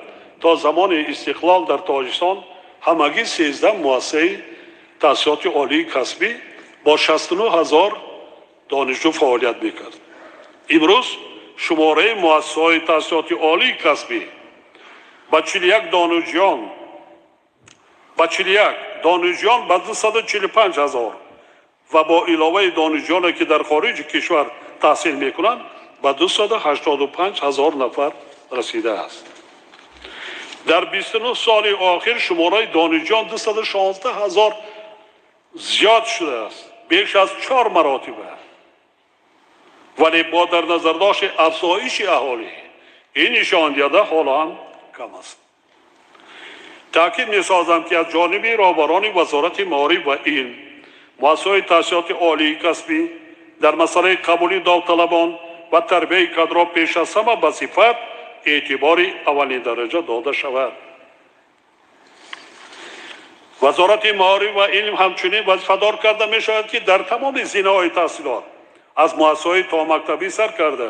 то замони истиқлол дар Тоҷикистон ҳамагӣ 13 муассисаи таҳсилоти олии касбӣ бо 69 ҳазор донишҷӯ фаъолият мекард. Имрӯз шумораи муассисаҳои таҳсилоти олии касбӣ ба 41 донишҷӯён, ба 41 донишҷӯён ба 245 ҳазор ва бо иловаи донишҷӯёне ки дар хориҷи кишвар таҳсил мекунанд ба 285 ҳазор нафар расидааст. Дар 29 соли охир шумораи донишҷӯён 216 ҳазор зиёд шудааст, беш аз 4 маротиба. Вале бо дар назардошти афзоиши аҳолӣ ин нишондиҳанда ҳоло ҳам кам аст. Таъкид месозам, ки аз ҷониби роҳбарони Вазорати маориф ва илм, муассисаҳои таҳсилоти олии касбӣ дар масъалаи қабули довталабон ва тарбияи кадрҳо пеш аз ҳама ба сифат эътибори аввалиндараҷа дода шавад. Вазорати маориф ва илм ҳамчунин вазифадор карда мешавад, ки дар тамоми зинаҳои таҳсилот аз муассисаҳои томактабӣ сар карда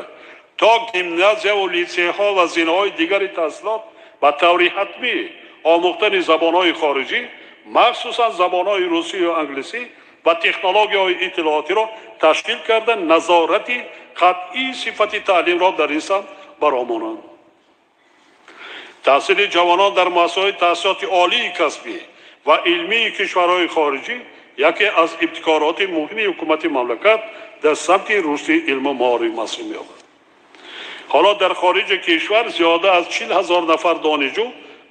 то гимназияву литсейҳо ва зинаҳои дигари таҳсилот ба таври ҳатмӣ омӯхтани забонҳои хориҷӣ, махсусан забонҳои русию англисӣ ва технологияҳои иттилоотиро ташкил карда, назорати қатъии сифати таълимро дар ин самт баромонанд. Таҳсили ҷавонон дар муассисаҳои таҳсилоти олии касбӣ ва илмии кишварҳои хориҷӣ яке аз ибтикороти муҳими ҳукумати мамлакат дар самти рушди илму маориф маҳсуб меёбад. Ҳоло дар хориҷи кишвар зиёда аз 40 ҳазор нафар донишҷӯ,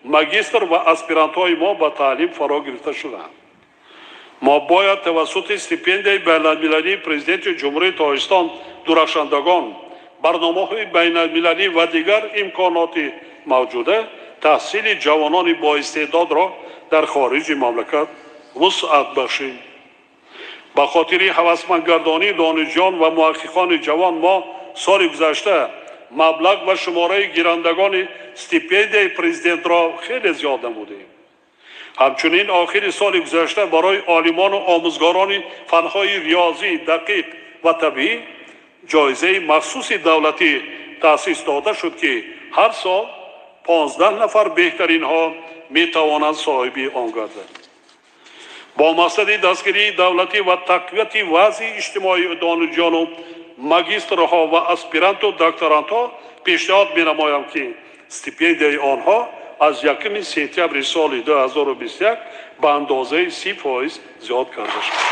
магистр ва аспирантҳои мо ба таълим фаро гирифта шудаанд. Мо бояд тавассути стипендияи байналмилалии Президенти Ҷумҳурии Тоҷикистон дурахшандагон, барномаҳои байналмилалӣ ва дигар имконоти мавҷуда таҳсили ҷавонони боистеъдодро дар хориҷи мамлакат вусъат бахшем. Ба хотири ҳавасмандгардонии донишҷӯён ва муҳаққиқони ҷавон мо соли гузашта маблағ ва шумораи гирандагони стипендияи президентро хеле зиёд намудем. Ҳамчунин охири соли гузашта барои олимону омӯзгорони фанҳои риёзӣ, дақиқ ва табиӣ ҷоизаи махсуси давлатӣ таъсис дода шуд, ки ҳар сол 15 нафар беҳтаринҳо метавонанд соҳиби он гарданд. Бо мақсади дастгирии давлатӣ ва тақвияти вазъи иҷтимоии донишҷӯёну магистрҳо ва аспиранту докторантҳо пешниҳод менамоям, ки стипендияи онҳо аз 1 сентябри соли 2021 ба андозаи 30% зиёд карда шавад.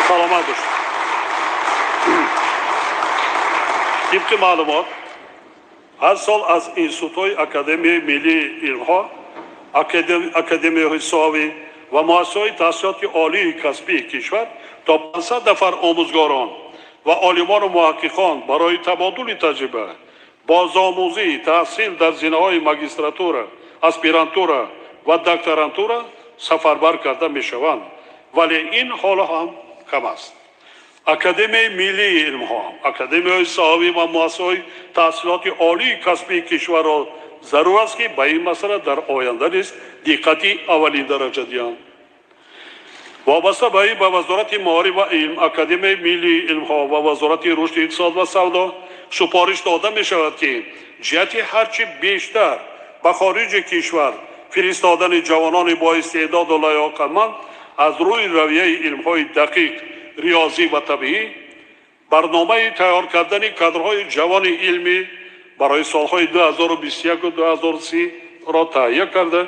Саломат бошед. Тибқи маълумот, ҳар сол аз институтҳои Академияи миллии илмҳо, академияҳои соҳавӣ ва муассисаҳои таҳсилоти олии касбии кишвар то 500 нафар омӯзгорон ва олимону муҳаққиқон барои табодули таҷриба, бозомӯзӣ, таҳсил дар зинаҳои магистратура, аспирантура ва докторантура сафарбар карда мешаванд, вале ин ҳоло ҳам кам аст. Академияи миллии илмҳо, академияҳои соҳавӣ ва муассисаҳои таҳсилоти олии касбии кишварро зарур аст, ки ба ин масъала дар оянда низ диққати аввалиндараҷа диҳанд. Вобаста ба ин ба Вазорати маориф ва илм, Академияи миллии илмҳо ва Вазорати рушди иқтисод ва савдо супориш дода мешавад, ки ҷиҳати ҳарчи бештар ба хориҷи кишвар фиристодани ҷавонони боистеъдоду лаёқатманд аз рӯи равияи илмҳои дақиқ, риёзӣ ва табиӣ, барномаи тайёр кардани кадрҳои ҷавони илмӣ барои солҳои 2021-2030 ро таҳия карда,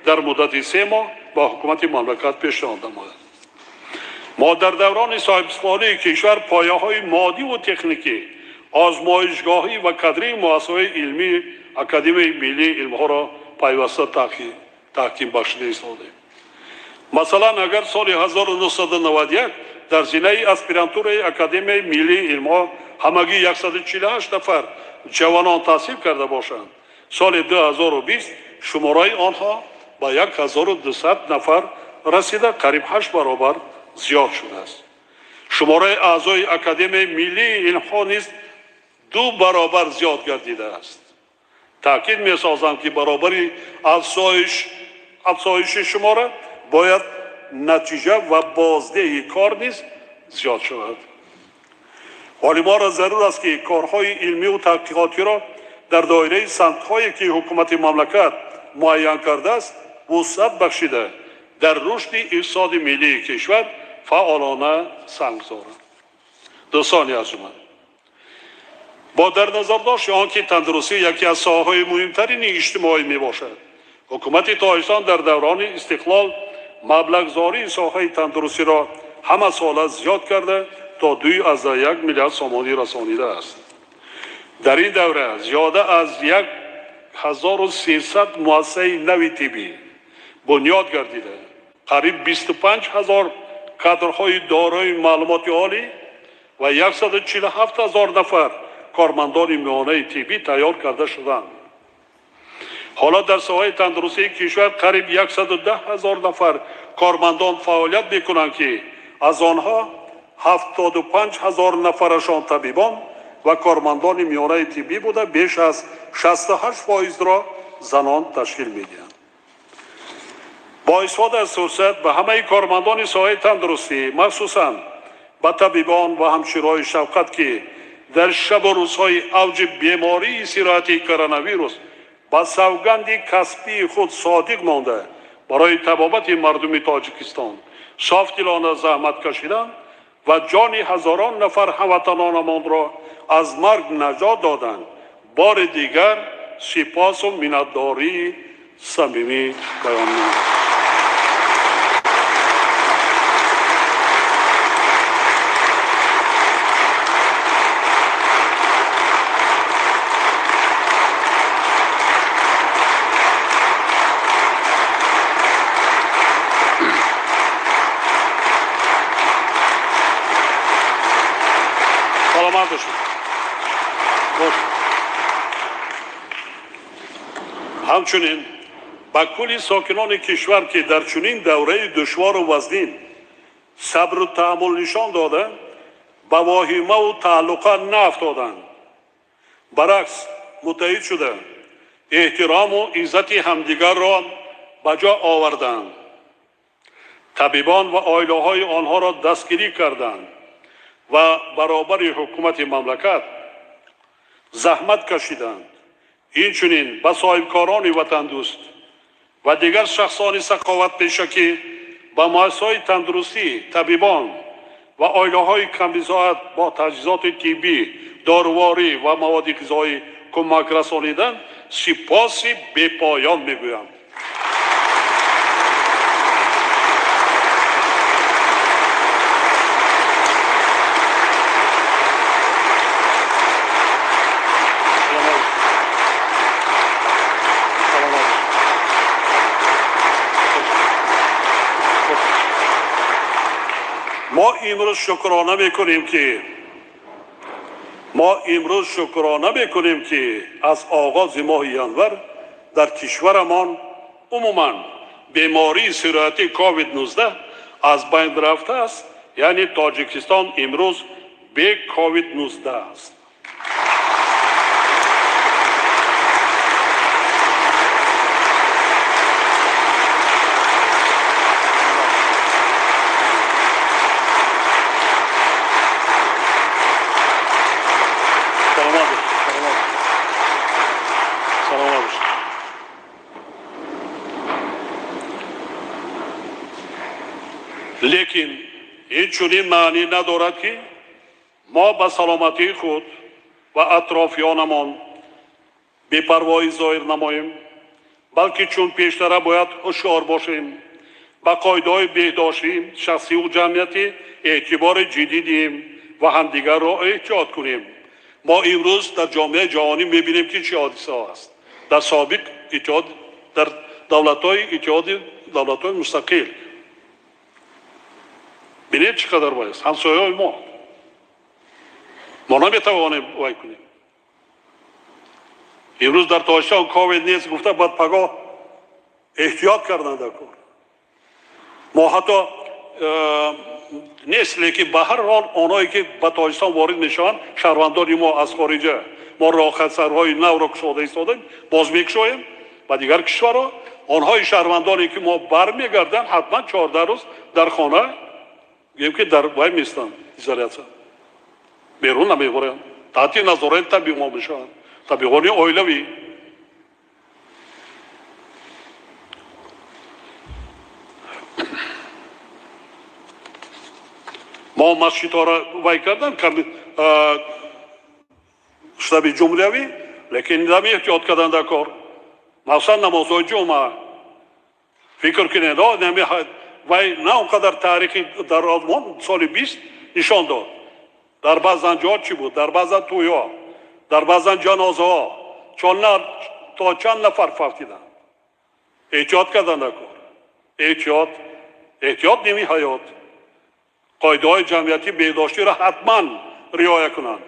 дар муддати 3 моҳ ба ҳукумати мамлакат пешниҳод намояд. Мо дар даврони соҳибистиқлолии кишвар пояҳои моддиву техникӣ, озмоишгоҳӣ ва кадрии муассисаҳои илмии Академияи миллии илмҳоро пайваста таҳким бахшида истодем. Масалан, агар соли 1991 дар зинаи аспирантураи Академияи миллии илмҳо ҳамагӣ 148 нафар ҷавонон таҳсил карда бошанд, соли 2020 шумораи онҳо ба 1200 нафар расида, қариб 8 баробар зиёд шудааст. Шумораи аъзои Академияи миллии илмҳо низ 2 баробар зиёд гардидааст. Таъкид месозам, ки баробари афзоиши шумора бояд натиҷа ва боздиҳи кор низ зиёд шавад. Олимонро зарур аст, ки корҳои илмиву таҳқиқотиро дар доираи самтҳое, ки ҳукумати мамлакат муайян кардааст, вусъат бахшида, дар рушди иқтисоди миллии кишвар фаъолона саҳм гузоранд. Дӯстони арҷманд, бо дар назардошти он ки тандурустӣ яке аз соҳаҳои муҳимтарини иҷтимоӣ мебошад, ҳукумати Тоҷикистон дар даврони истиқлол маблағгузории соҳаи тандурустиро ҳама сола зиёд карда, то 2,1 миллиард сомонӣ расонидааст. Дар ин давра зиёда аз 1300 муассисаи нави тиббӣ бунёд гардида, қариб 25 ҳазор кадрҳои дорои маълумоти олӣ ва 147 ҳазор нафар кормандони миёнаи тиббӣ тайёр карда шуданд. Ҳоло дар соҳаи тандурустии кишвар қариб 110 ҳазор нафар кормандон фаъолият мекунанд, ки аз онҳо 75 ҳазор нафарашон табибон ва кормандони миёнаи тиббӣ буда, беш аз 68%-ро занон ташкил медиҳанд. Бо истифода аз фурсат ба ҳамаи кормандони соҳаи тандурустӣ, махсусан ба табибон ва ҳамшираҳои шафқат, ки дар шабу рӯзҳои авҷи бемории сирояти коронавирус Ба савганди касбии худ содиқ монда, барои табобати мардуми Тоҷикистон софдилона заҳмат кашиданд ва ҷони ҳазорон нафар ҳамватанонамонро аз марг наҷот доданд, бори дигар сипосу миннатдории самимӣ баён менамоям. Саломат бошед. Ҳамчунин ба кулли сокинони кишвар, ки дар чунин давраи душвору вазнин сабру таҳаммул нишон дода, ба воҳимаву тааллуқа наафтоданд, баръакс муттаҳид шуда, эҳтирому иззати ҳамдигарро ба ҷо оварданд, табибон ва оилаҳои онҳоро дастгирӣ карданд ва баробари ҳукумати мамлакат заҳмат кашиданд, инчунин ба соҳибкорони ватандӯст ва дигар шахсони саховатпеша, ки ба муассисаҳои тандурустӣ, табибон ва оилаҳои камбизоат бо таҷҳизоти тиббӣ, доруворӣ ва маводи ғизоӣ кӯмак расониданд, сипоси бепоён мегӯям. Мо имрӯз шукрона мекунем, ки аз оғози моҳи январ дар кишварамон умуман бемории сироятӣ COVID-19 аз байн рафтааст, яъне Тоҷикистон имрӯз бе COVID-19 аст. Саломат бошед. Лекин ин чунин маънӣ надорад, ки мо ба саломатии худ ва атрофиёнамон бепарвоӣ зоҳир намоем, балки чун пештара бояд ҳушёр бошем, ба қоидаҳои беҳдоштӣ, шахсиву ҷамъиятӣ эътибори ҷиддӣ диҳем ва ҳамдигарро эҳтиёт кунем. Мо имрӯз дар ҷомеаи ҷаҳонӣ мебинем, ки чӣ ҳодисаҳо аст. Дар собиқ иттиҳод, дар давлатҳои иттиҳоди давлатҳои мустақил бинед, чӣ қадар вай аст. Ҳамсояҳои мо наметавонем вай кунем. Имрӯз дар Тоҷикистон ковид нест гуфта, баъд пагоҳ эҳтиёт кардан дар кор. Мо ҳатто нест, лекин ба ҳар ҳол онҳое ки ба Тоҷикистон ворид мешаванд, шаҳрвандони мо аз хориҷа, мо роҳхатсарҳои навро кушода истодаем, боз мекушоем ба дигар кишварҳо. Онҳои шаҳрвандоне ки мо бармегарданд, ҳатман 14 рӯз дар хона, гӯем ки дар вай местанд, изолятсия, берун намебаранд, таҳти назорати табибон мешаванд, табибони оилавӣ. Мо масҷидҳоро вай кардан, штаби ҷумҳуриявӣ, лекин нами эҳтиёт кардан дар кор, махсусан намозҳои ҷумъа. Фикр кунед, нами вай на он қадар таърихи дар озмон соли 20 нишон дод, дар баъзан ҷо чӣ буд, дар баъзан тӯйҳо, дар баъзан ҷанозаҳо то чанд нафар фавтиданд. Эҳтиёт кардан дар кор. Эҳтиёт, эҳтиёт ними ҳаёт. Қоидаҳои ҷамъиятӣ беҳдоштиро ҳатман риоя кунанд.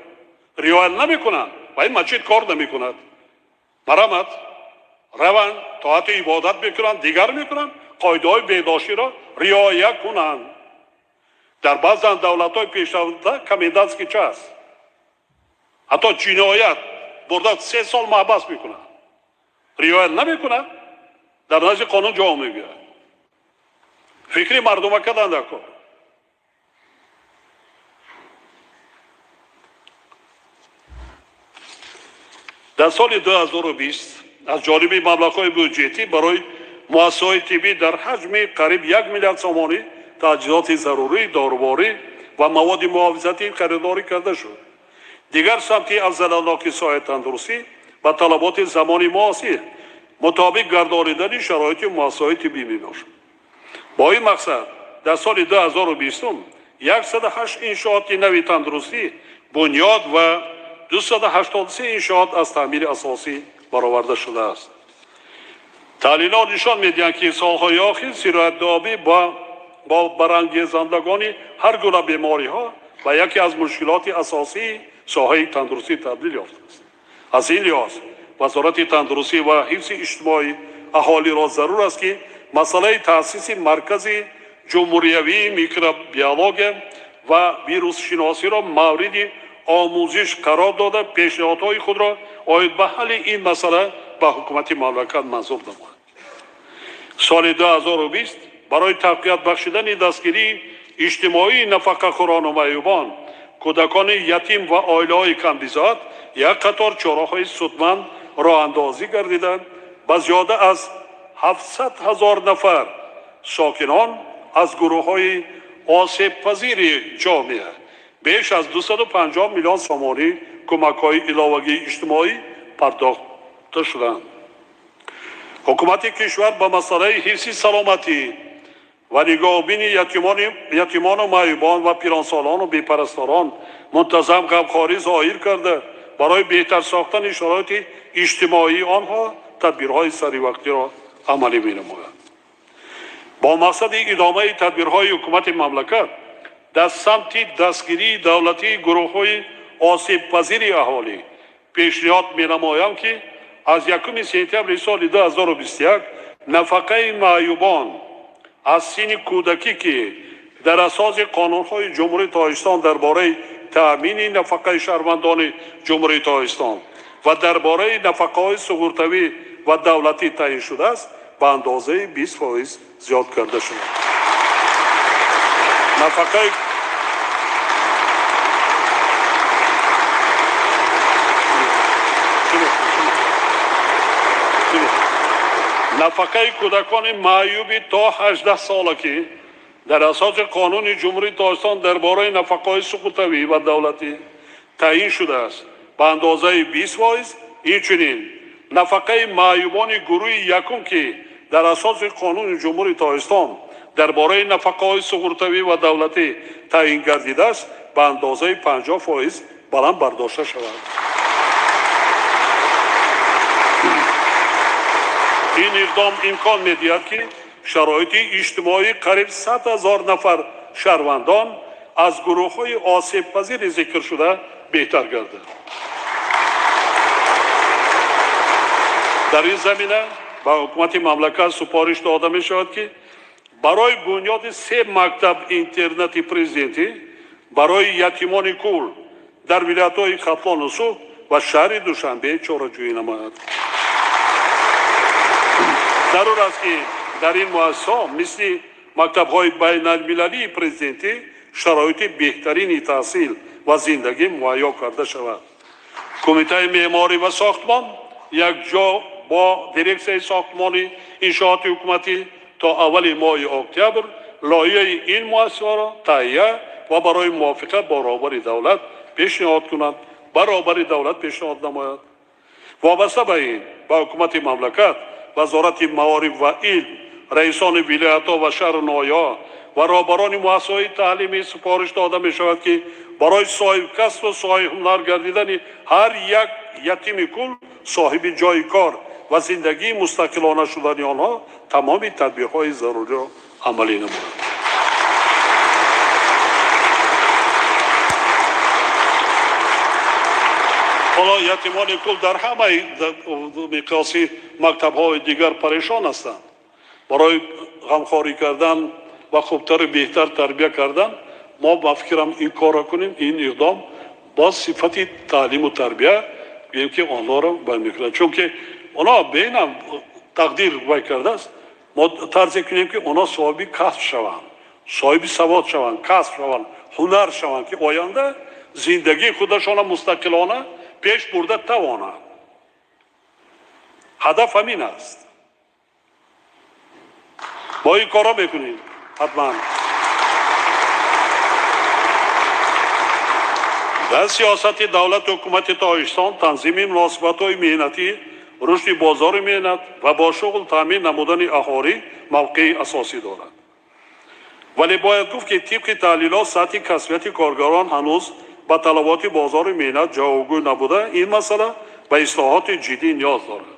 Риоя намекунанд ва ин масҷид кор намекунад. Марамат раванд, тоату ибодат мекунанд, дигар мекунанд, қоидаҳои беҳдоштиро риоя кунанд. Дар баъзан давлатҳои пешрафта комендантский час, ҳатто ҷиноят бурда 3 сол маҳбас мекунанд. Риоя намекунад, дар назди қонун ҷавоб мегӯяд. Фикри мардума кардан дар кор. Дар соли 2020 Аз ҷониби маблағҳои бюҷетӣ барои муассисаҳои тиббӣ дар ҳаҷми қариб 1 миллиард сомонӣ таҷҳизоти зарурӣ, доруворӣ ва маводи муҳофизатӣ харидорӣ карда шуд. Дигар самти афзалиятноки соҳаи тандурустӣ ба талаботи замони муосир мутобиқ гардонидани шароити муассисаҳои тиббӣ мебошад. Бо ин мақсад дар соли 2020 108 иншооти нави тандурустӣ бунёд ва 283 иншоот аз таъмири асосӣ бароварда шудааст. Таҳлилҳо нишон медиҳанд, ки солҳои охир сироятёбӣ бо барангезандагони ҳар гуна бемориҳо ба яке аз мушкилоти асосии соҳаи тандурустӣ табдил ёфтааст. Аз ин лиҳоз Вазорати тандурустӣ ва ҳифзи иҷтимоии аҳолиро зарур аст, ки масъалаи таъсиси Маркази ҷумҳуриявии микробиология ва вирусшиносиро мавриди омӯзиш қарор дода, пешниҳодҳои худро оид ба ҳалли ин масъала ба ҳукумати мамлакат манзур намояд. Соли 2020 барои тақвият бахшидани дастгирии иҷтимоии нафақахӯрону маъюбон, кӯдакони ятим ва оилаҳои камбизоат як қатор чораҳои судманд роҳандозӣ гардида, ба зиёда аз 700 ҳазор нафар сокинон аз гурӯҳҳои осебпазири ҷомеа беш аз 250 миллион сомонӣ кӯмакҳои иловагии иҷтимоӣ пардохта шуданд. Ҳукумати кишвар ба масъалаи ҳифзи саломатӣ ва нигоҳубини ятимону маъюбон ва пиронсолону бепарасторон мунтазам ғамхорӣ зоҳир карда, барои беҳтар сохтани шароити иҷтимоии онҳо тадбирҳои саривақтиро амалӣ менамояд. Бо мақсади идомаи тадбирҳои ҳукумати мамлакат дар самти дастгирии давлатии гурӯҳҳои осебпазири аҳолӣ пешниҳод менамоям, ки аз 1 сентябри соли 2021 нафақаи маъюбон аз синни кӯдакӣ, ки дар асоси қонунҳои Ҷумҳурии Тоҷикистон дар бораи таъмини нафақаи шаҳрвандони Ҷумҳурии Тоҷикистон ва дар бораи нафақаҳои суғуртавӣ ва давлатӣ таъин шудааст, ба андозаи 20% зиёд карда шудааст. Нафақаи кӯдакони маъюби то 18 сола, ки дар асоси қонуни Ҷумҳурии Тоҷикистон дар бораи нафақаҳои суғуртавӣ ва давлатӣ таъин шудааст, ба андозаи 20%, инчунин нафақаи маъюбони гурӯҳи якум, ки дар асоси қонуни Ҷумҳурии Тоҷикистон дар бораи нафақаҳои суғуртавӣ ва давлатӣ таъин гардидааст, ба андозаи 50% баланд бардошта шавад. Ин иқдом имкон медиҳад, ки шароити иҷтимоии қариб 100 ҳазор нафар шаҳрвандон аз гурӯҳҳои осебпазири зикршуда беҳтар гардад. Дар ин замина ба ҳукумати мамлакат супориш дода мешавад, ки барои бунёди се мактаб интернати президентӣ барои ятимони кул дар вилоятҳои Хатлону Суғд ва шаҳри Душанбе чораҷӯӣ намояд. Зарур аст, ки дар ин муассисаҳо мисли мактабҳои байналмилалии президентӣ шароити беҳтарини таҳсил ва зиндагӣ муҳайё карда шавад. Кумитаи меъморӣ ва сохтмон якҷо бо дирексияи сохтмони иншооти ҳукуматӣ то аввали моҳи октябр лоиҳаи ин муассисаҳоро таҳия ва барои мувофиқа бо роҳбари давлат пешниҳод кунад, ба роҳбари давлат пешниҳод намояд. Вобаста ба ин ба ҳукумати мамлакат, Вазорати маориф ва илм, раисони вилоятҳо ва шаҳру ноҳияҳо ва роҳбарони муассисаҳои таълимӣ супориш дода мешавад, ки барои соҳибкасбу соҳибҳунар гардидани ҳар як ятими кул, соҳиби ҷойи кор ва зиндагии мустақилона шудани онҳо тамоми тадбирҳои заруриро амалӣ намоянд. Ҳоло ятимони кул дар ҳамаи миқёси мактабҳои дигар парешон ҳастанд. Барои ғамхорӣ кардан ва хубтару беҳтар тарбия кардан мо ба фикрам ин корро кунем. Ин иқдом боз сифати таълиму тарбия гӯем, ки онҳоро бай мекунад, чунки онҳо беинам тақдир вай кардааст. Мо тарзе кунем, ки онҳо соҳиби касб шаванд, соҳиби савод шаванд, касб шаванд, ҳунар шаванд, ки оянда зиндагии худашона мустақилона пеш бурда тавонанд. Ҳадаф ҳамин аст. Мо ин корро мекунем ҳатман. Дар сиёсати давлату ҳукумати Тоҷикистон танзими муносибатҳои меҳнатӣ, рушди бозори меҳнат ва бо шуғл таъмин намудани аҳолӣ мавқеи асосӣ дорад. Вале бояд гуфт, ки тибқи таҳлилот сатҳи касбияти коргарон ҳанӯз ба талаботи бозори меҳнат ҷавобгӯ набуда, ин масъала ба ислоҳоти ҷиддӣ ниёз дорад.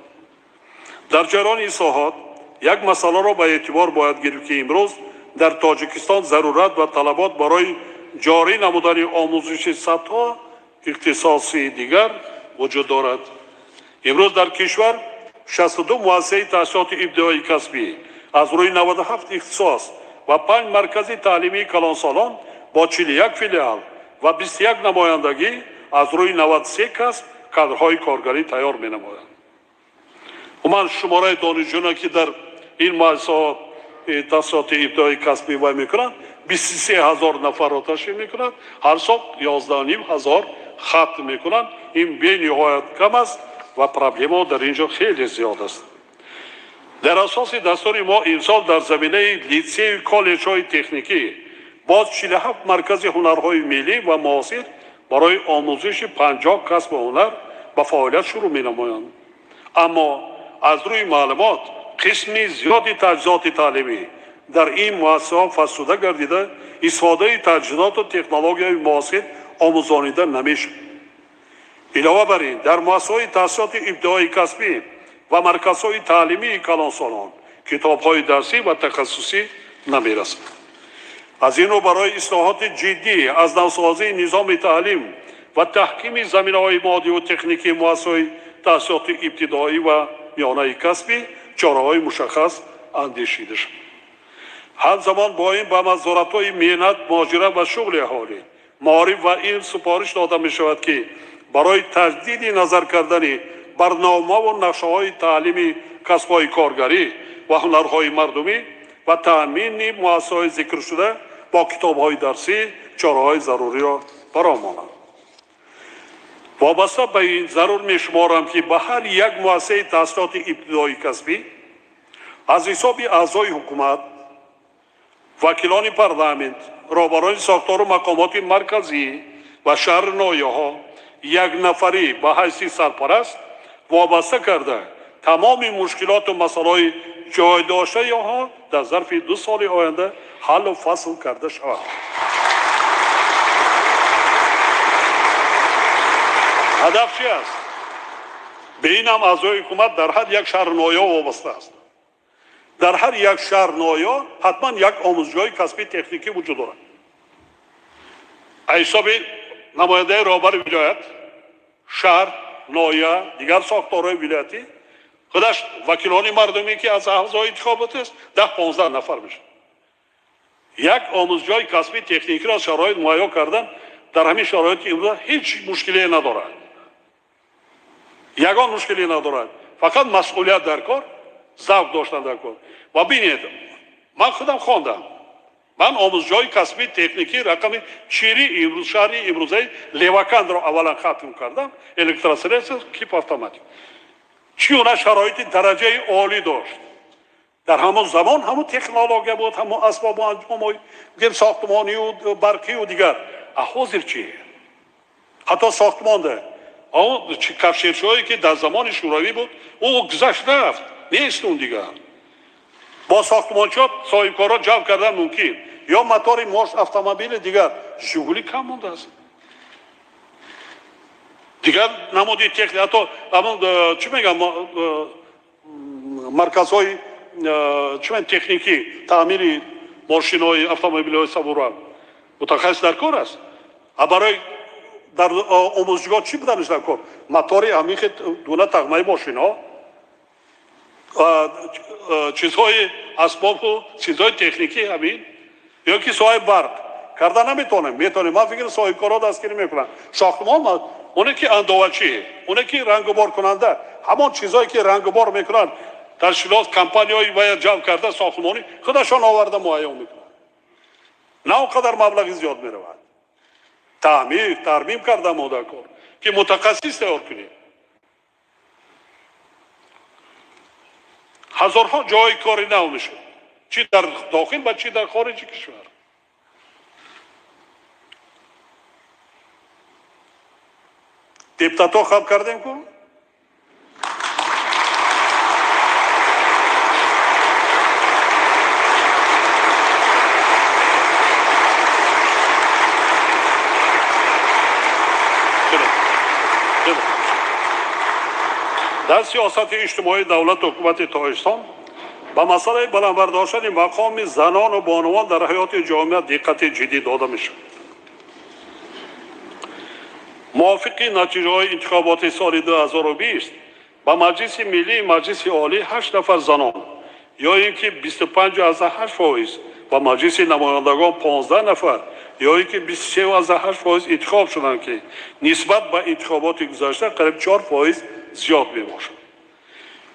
Дар ҷараёни ислоҳот як масъаларо ба эътибор бояд гирифт, ки имрӯз дар Тоҷикистон зарурат ва талабот барои ҷорӣ намудани омӯзиши садҳо ихтисоси дигар вуҷуд дорад. Имрӯз дар кишвар 62 муассисаи таҳсилоти ибтидоии касбӣ аз рӯи 97 ихтисос ва 5 маркази таълимии калонсолон бо 41 филиал ва 21 намояндагӣ аз рӯи 93 касб кадрҳои коргарӣ тайёр менамоянд. Умуман, шумораи донишҷӯёне, ки дар ин муассисаҳо таҳсилоти ибтидоии касбӣ вай мекунанд, 23 000 нафарро ташкил мекунад. Ҳар сол 11 500 хатм мекунанд. Ин бениҳоят кам аст ва проблемаҳо дар ин ҷо хеле зиёд аст. Дар асоси дастури мо имсол дар заминаи литсею коллеҷҳои техникӣ боз 47 маркази ҳунарҳои миллӣ ва муосир барои омӯзиши 50 касбу ҳунар ба фаъолият шурӯъ менамоянд. Аммо аз рӯи маълумот, қисми зиёди таҷҳизоти таълимӣ дар ин муассисаҳо фарсуда гардида, истифодаи таҷҳизоту технологияи муосир омӯзонида намешавад. Илова бар ин, дар муассисаҳои таҳсилоти ибтидоии касбӣ ва марказҳои таълимии калонсолон китобҳои дарсӣ ва тахассусӣ намерасад. Аз ин рӯ, барои ислоҳоти ҷиддӣ, аз навсозии низоми таълим ва таҳкими заминаҳои моддиву техникии муассисаҳои таҳсилоти ибтидоӣ ва миёнаи касбӣ чораҳои мушаххас андешида шуд. Ҳамзамон бо ин ба вазоратҳои меҳнат, муҳоҷират ва шуғли аҳолӣ, маориф ва илм супориш дода мешавад, ки барои таҷдиди назар кардани барномаву нақшаҳои таълими касбҳои коргарӣ ва ҳунарҳои мардумӣ ва таъмини муассисаҳои зикршуда бо китобҳои дарсӣ чораҳои заруриро бароҳ монанд. Вобаста ба ин, зарур мешуморам, ки ба ҳар як муассисаи таҳсилоти ибтидоии касбӣ аз ҳисоби аъзои ҳукумат, вакилони парламент, роҳбарони сохтору мақомоти марказӣ ва шаҳру ноҳияҳо як нафарӣ ба ҳайси сарпараст вобаста карда, тамоми мушкилоту масъалаҳои ҷойдоштаи онҳо дар зарфи 2 соли оянда ҳаллу фасл карда шавад. Ҳадаф чи аст? Ба ин ҳам аъзои ҳукумат дар ҳар як шаҳру ноҳия вобаста аст. Дар ҳар як шаҳр ноҳия ҳатман як омӯзишгоҳи касбии техникӣ вуҷуд дорад. Аз ҳисоби намояндаи роҳбари вилоят, шаҳр, ноҳия, дигар сохторҳои вилоятӣ, худаш вакилони мардумӣ, ки аз аъзои интихобот аст, 10-15 нафар мешавад. Як омӯзишгоҳи касбии техникиро шароит муҳайё кардан дар ҳамин шароити имрӯза ҳеҷ мушкилие надорад, ягон мушкиле надорад. Фақат масъулият дар кор, завқ доштан дар кор. Ва бинед, ман худам хондам. Ман омӯзишгоҳи касбии техникӣ рақами чири имрӯз шаҳри имрӯзаи Левакандро аввалан хатм кардам, электросредства, кип автоматик. Чӣ гуна шароити дараҷаи олӣ дошт. Дар ҳамон замон ҳамон технология буд, ҳамон асбобу анҷомҳои гем сохтмонию барқию дигар. А ҳозир чӣ? Ҳатто сохтмонда он кафшерчиҳое, ки дар замони Шӯравӣ буд, ӯ гузашт, рафт, нест он дигар. Бо сохтмончиҳо соҳибкорро ҷамъ кардан мумкин, ё мотори мош автомобили дигар, Жигули кам мондааст. Дигар намуди техника, ҳатто ҳамон чӣ мегӯям, марказҳои чӣ мегӯям, техникӣ, таъмири мошинои автомобилҳои сабура мутахассис дар кор аст. А барои дар омӯзишгоҳ чӣ буданаш дар кор? Мотори ҳамин дуна тағмаи мошинҳо, чизҳои асбобу чизҳои техникӣ ҳамин, ё ки соҳаи барқ карда наметавонем? Метавонем. Ман фикр, соҳибкорҳо дастгирӣ мекунанд. Сохтмон, оне ки андовачӣ, оне ки рангуборкунанда, ҳамон чизҳое ки рангубор мекунанд, ташкилот, компанияҳои бояд ҷамъ карда, сохтмонӣ худашон оварда муайян мекунанд. На он қадар маблағи зиёд меравад. Таъмир, тармим карда мо дар кор, ки мутахассис тайёр кунем. Ҳазорҳо ҷойи кори нав мешуд, чӣ дар дохил ва чӣ дар хориҷи кишвар. Депутатҳо хаб кардем ку? Дар сиёсати иҷтимоии давлату ҳукумати Тоҷикистон ба масъалаи баланд бардоштани мақоми занону бонувон дар ҳаёти ҷомеа диққати ҷиддӣ дода мешавад. Мувофиқи натиҷаҳои интихоботи соли 2020 ба Маҷлиси Миллии Маҷлиси Олӣ 8 нафар занон ё ин ки 25,8%, ба Маҷлиси намояндагон 15 нафар ё ин ки 23,8% интихоб шуданд, ки нисбат ба интихоботи гузашта қариб 4% зиёд мебошад.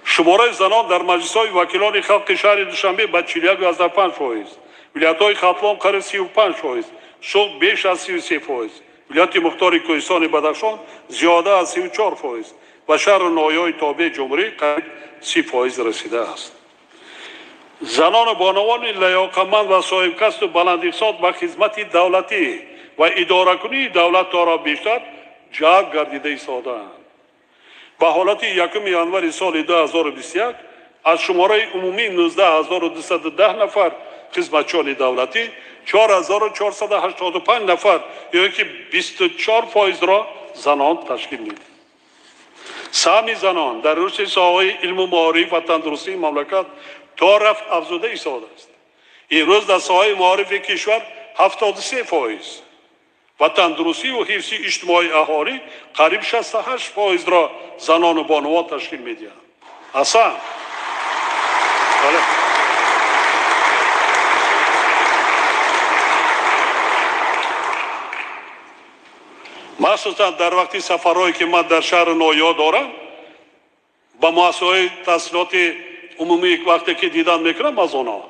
Шумораи занон дар маҷлисҳои вакилони халқи шаҳри Душанбе ба 41,5%, вилоятҳои Хатлон қариб 35%, Суғд беш аз 33%, вилояти Мухтори Кӯҳистони Бадахшон зиёда аз 34% ва шаҳру ноҳияҳои тобеи ҷумҳурӣ қариб 30% расидааст. Занону бонувони лаёқатманд ва соҳибкасбу баландиқсод ба хизмати давлатӣ ва идоракунии давлатро бештар ҷалб гардида истодаанд. Ба ҳолати 1 январи соли 2021 аз шумораи умумии 19210 нафар хизматчиёни давлатӣ 4485 нафар ё ин ки 24%-ро занон ташкил медиҳанд. Саҳми занон дар рушди соҳаҳои илму маориф ва тандурустии мамлакат то рафт афзуда истодааст. Имрӯз дар соҳаи маорифи кишвар 73% ва тандурустию ҳифзи иҷтимоии аҳолӣ қариб 68%-ро занону бонувон ташкил медиҳанд. Асан. Махсусан дар вақти сафарҳое ки ман дар шаҳру ноҳияҳо дорам, ба муассисаҳои таҳсилоти умумӣ вақте ки дидан мекунам аз онҳо,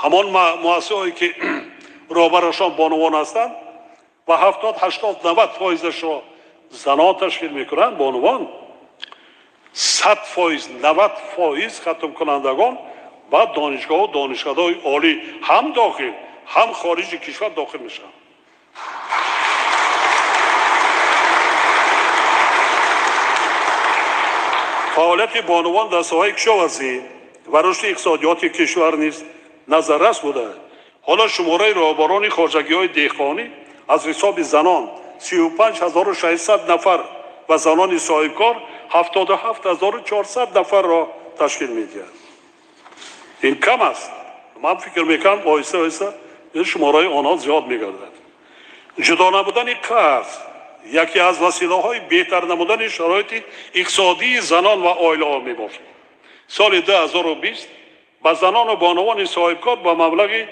ҳамон муассисаҳое ки роҳбарашон бонувон ҳастанд ва 70, 80, 90 фоизашро занон ташкил мекунанд, бонувон, 100%, 90% хатмкунандагон ба донишгоҳу донишкадаҳои олӣ ҳам дохил, ҳам хориҷи кишвар дохил мешаванд. Фаъолияти бонувон дар соҳаи кишоварзӣ ва рушди иқтисодиёти кишвар низ назаррас буда. Ҳоло шумораи роҳбарони хоҷагиҳои деҳқонӣ аз ҳисоби занон 35600 нафар ва занони соҳибкор 77400 нафарро ташкил медиҳад. Ин кам аст. Ман фикр мекунам оҳиста оҳиста ин шумораи онҳо зиёд мегардад. Ҷудо намудани қарз яке аз василаҳои беҳтар намудани шароити иқтисодии занон ва оилаҳо мебошад. Соли 2020 ба занону бонувони соҳибкор ба маблағи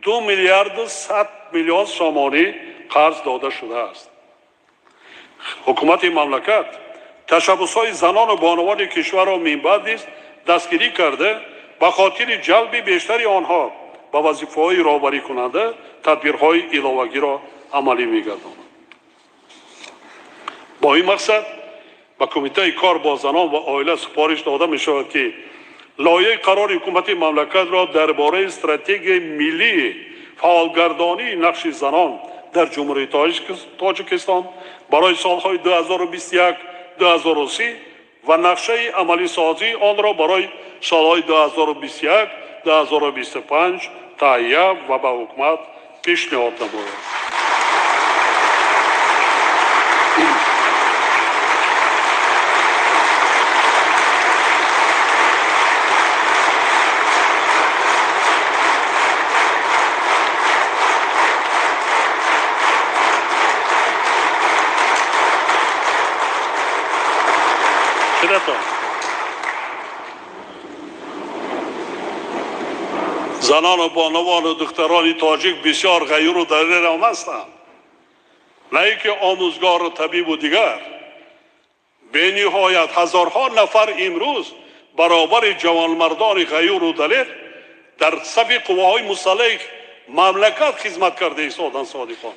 2 миллиарду 100 миллион сомонӣ қарз дода шудааст. Ҳукумати мамлакат ташаббусҳои занону бонувони кишварро минбаъд низ дастгирӣ карда, ба хотири ҷалби бештари онҳо ба вазифаҳои роҳбарикунанда тадбирҳои иловагиро амалӣ мегардонад. Бо ин мақсад ба Кумитаи кор бо занон ва оила супориш дода мешавад, ки лоиҳаи қарори ҳукумати мамлакатро дар бораи стратегияи миллии фаъолгардонии нақши занон дар Ҷумҳурии Тоҷикистон барои солҳои 2021 2030 ва нақшаи амалисозии онро барои солҳои 2021 2025 таҳия ва ба ҳукумат пешниҳод намояд. Занону бонувану духтарони тоҷик бисёр ғайюру далер ҳам ҳастанд. На ин ки омӯзгору табибу дигар. Бениҳоят ҳазорҳо нафар имрӯз баробари ҷавонмардони ғайюру далер дар сафи қувваҳои мусаллаҳи мамлакат хизмат карда истоданд содиқон.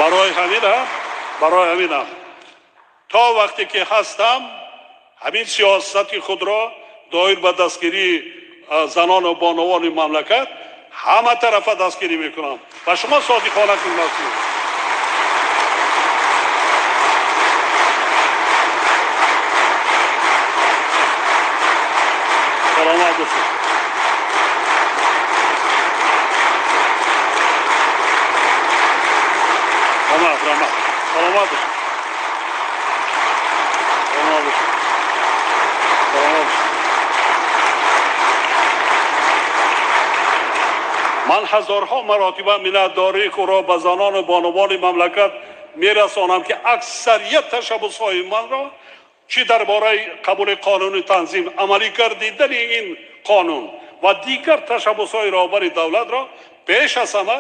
Барои ҳамин ҳам То вақте ки ҳастам, ҳамин сиёсати худро доир ба дастгирии занону бонувони мамлакат ҳама тарафа дастгирӣ мекунам ва шумо содиқона хидмат кунед. Саломат бошед. Раҳмат, раҳмат. Саломат бошед. Саломат бошед. Саломат бошед. Ман ҳазорҳо маротиба миннатдории худро ба занону бонувони мамлакат мерасонам, ки аксарият ташаббусҳои манро, чӣ дар бораи қабули қонуни танзим, амалӣ гардидани ин қонун ва дигар ташаббусҳои роҳбари давлатро пеш аз ҳама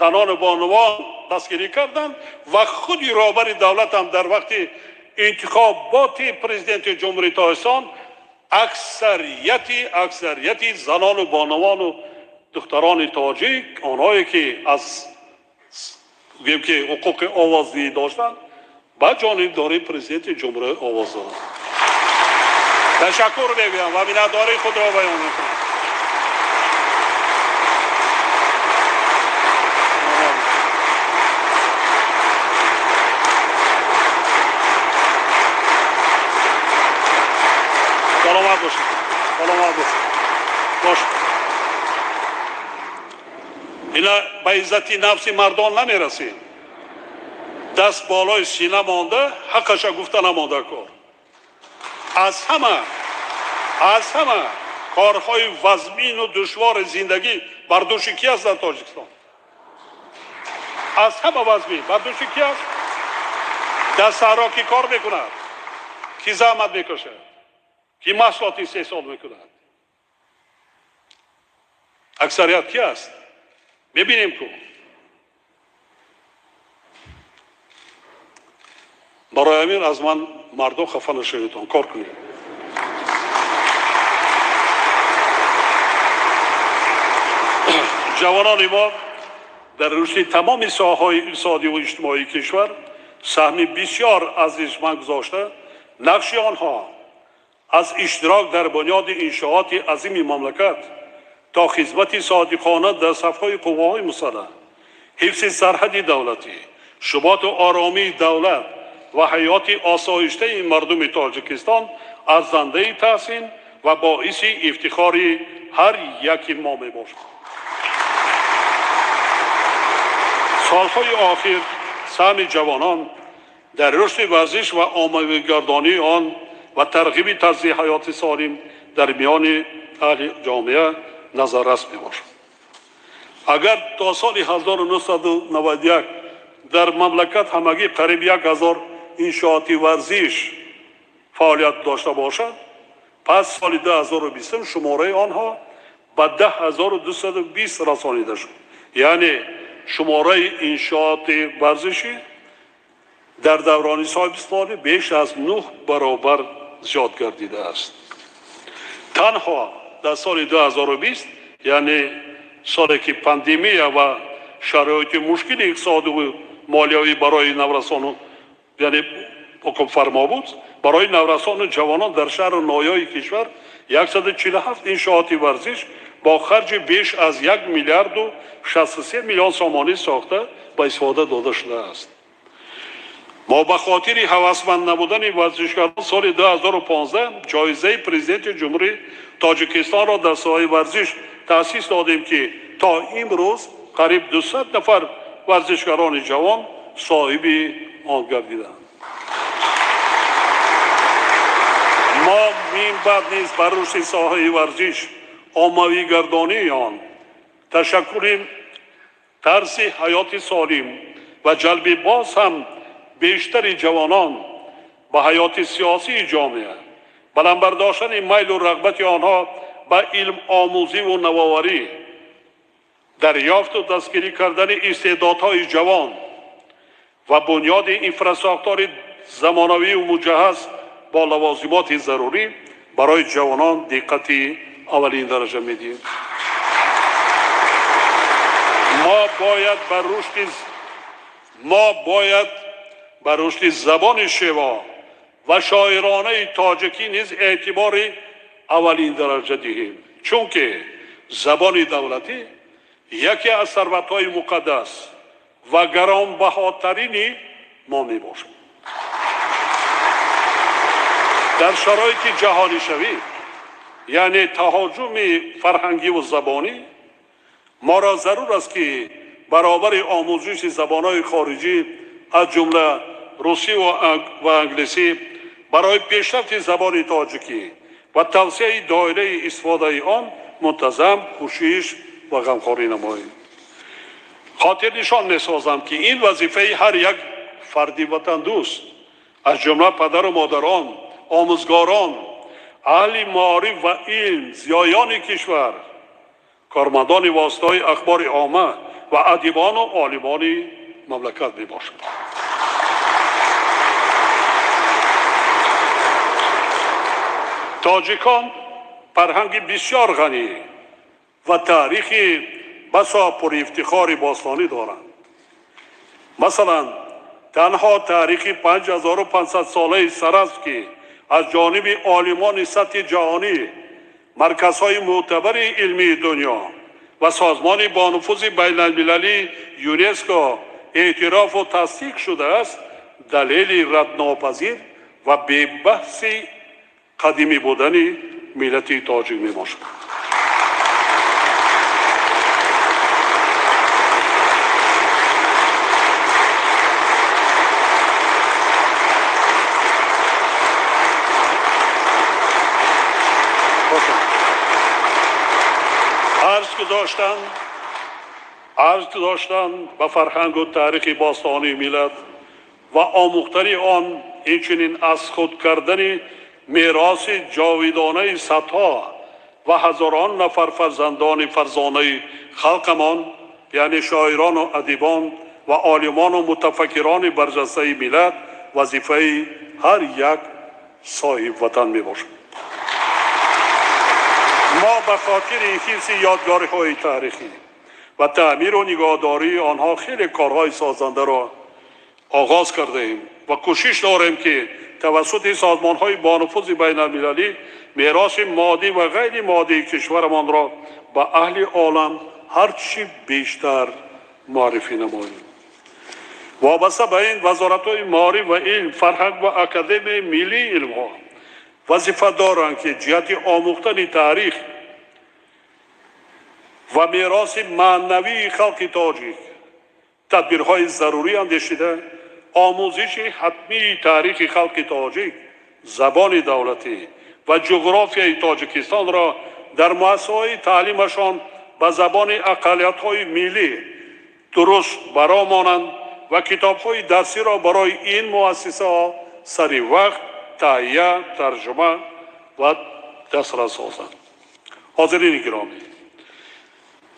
занону бонувон дастгирӣ карданд ва худи роҳбари давлатам дар вақти интихоботи президенти Ҷумҳурии Тоҷикистон аксарияти занону бонувану духтарони тоҷик, онҳое ки аз гӯем ки ҳуқуқи овоздиҳӣ доштанд, ба ҷонибдории президенти ҷумҳурӣ овоз доданд. Ташаккур мегӯям ва миннатдории худро баён мекунам. Саломат бошед, саломат бошед. Бошед. Ина ба иззати нафси мардон намерасем. Даст болои сина монда, ҳаққаша гуфта намонда кор. Аз ҳама корҳои вазмину душвори зиндагӣ бар дӯши ки аст дар Тоҷикистон? Аз ҳама вазмин бар дӯши ки аст? Дар саҳро ки кор мекунад, ки заҳмат мекашад, ки маҳсулот истеҳсол мекунад, аксарият ки аст? Мебинем ку. Барои ҳамин аз ман мардум хафа нашаведон, кор кунед. Ҷавонони мо дар рушди тамоми соҳаҳои иқтисодиву иҷтимоии кишвар саҳми бисёр арзишманд гузошта, нақши онҳо аз иштирок дар бунёди иншооти азими мамлакат то хизмати содиқона дар сафҳои қувваҳои мусаллаҳ, ҳифзи сарҳади давлатӣ, шуботу оромии давлат ва ҳаёти осоиштаи мардуми Тоҷикистон арзандаи таҳсин ва боиси ифтихори ҳар яки мо мебошад. Солҳои охир саҳми ҷавонон дар рушди варзиш ва оммавигардонии он ва тарғиби тарзи ҳаёти солим дар миёни аҳли ҷомеа назаррас мебошад. Агар то соли 1991 дар мамлакат ҳамагӣ қариб 1000 иншооти варзиш фаъолият дошта бошад, пас соли 2020 шумораи онҳо ба 10 220 расонида шуд. Яъне шумораи иншооти варзишӣ дар даврони соҳибистиқлолӣ беш аз нӯҳ баробар зиёд гардидааст. Танҳо дар соли 2020, яъне соле ки пандемия ва шароити мушкили иқтисодиву молиявӣ барои наврасону яъне ҳукмфармо буд, барои наврасону ҷавонон дар шаҳру ноҳияҳои кишвар 147 иншооти варзиш бо харҷи беш аз 1 миллиарду 63 миллион сомонӣ сохта ба истифода дода шудааст. Мо ба хотири ҳавасманд намудани варзишгарон соли 2015 ҷоизаи президенти Ҷумҳурии Тоҷикистонро дар соҳаи варзиш таъсис додем, ки то имрӯз қариб 200 нафар варзишгарони ҷавон соҳиби он гардиданд. Мо минбаъд низ ба рушди соҳаи варзиш, оммавигардонии он, ташаккули тарзи ҳаёти солим ва ҷалби боз ҳам бештари ҷавонон ба ҳаёти сиёсии ҷомеа, баланд бардоштани майлу рағбати онҳо ба илмомӯзиву навоварӣ, дарёфту дастгирӣ кардани истеъдодҳои ҷавон ва бунёди инфрасохтори замонавию муҷаҳҳаз бо лавозимоти зарурӣ барои ҷавонон диққати аввалин дараҷа медиҳем. Мо бояд ба рушди забони шево Ва шоиронаи тоҷикӣ низ эътибори аввалиндараҷа диҳем, чунки забони давлатӣ яке аз сарватҳои муқаддас ва гаронбаҳотарини мо мебошад. Дар шароити ҷаҳонишавӣ, яъне таҳоҷуми фарҳангиву забонӣ, моро зарур аст, ки баробари омӯзиши забонҳои хориҷӣ, аз ҷумла русӣ ва англисӣ, барои пешрафти забони тоҷикӣ ва тавсеаи доираи истифодаи он мунтазам кӯшиш ва ғамхорӣ намоем. Хотирнишон месозам, ки ин вазифаи ҳар як фарди ватандӯст, аз ҷумла падару модарон, омӯзгорон, аҳли маориф ва илм, зиёёни кишвар, кормандони воситаҳои ахбори омма ва адибону олимони мамлакат мебошад. Тоҷикон фарҳанги бисёр ғанӣ ва таърихи басо пурифтихори бостонӣ доранд. Масалан, танҳо таърихи 5500-солаи Саразм, ки аз ҷониби олимони сатҳи ҷаҳонӣ, марказҳои мӯътабари илмии дунё ва созмони бонуфузи байналмилалии ЮНЕСКО эътирофу тасдиқ шудааст, далели раднопазир ва бебаҳси қадимӣ будани миллати тоҷик мебошад. Арз гузоштан ба фарҳангу таърихи бостонии миллат ва омӯхтани он, инчунин аз худ кардани мероси ҷовидонаи садҳо ва ҳазорон нафар фарзандони фарзонаи халқамон, яъне шоирону адибон ва олимону мутафаккирони барҷастаи миллат, вазифаи ҳар як соҳибватан мебошад. Мо ба хотири ҳифзи ёдгориҳои таърихӣ ва таъмиру нигоҳдории онҳо хеле корҳои созандаро оғоз кардаем ва кӯшиш дорем, ки тавассути созмонҳои бонуфузи байналмилалӣ мероси моддӣ ва ғайри моддии кишварамонро ба аҳли олам ҳарчи бештар муаррифӣ намоем. Вобаста ба ин, вазоратҳои маориф ва илм, фарҳанг ва Академияи миллии илмҳо вазифа доранд, ки ҷиҳати омӯхтани таърих ва мероси маънавии халқи тоҷик тадбирҳои зарурӣ андешида, омӯзиши ҳатмии таърихи халқи тоҷик, забони давлатӣ ва ҷуғрофияи Тоҷикистонро дар муассисаҳои таълимашон ба забони ақаллиятҳои миллӣ дуруст баромонанд ва китобҳои дарсиро барои ин муассисаҳо сари вақт таҳия, тарҷума ва дастрас созанд. Ҳозирини гиромӣ,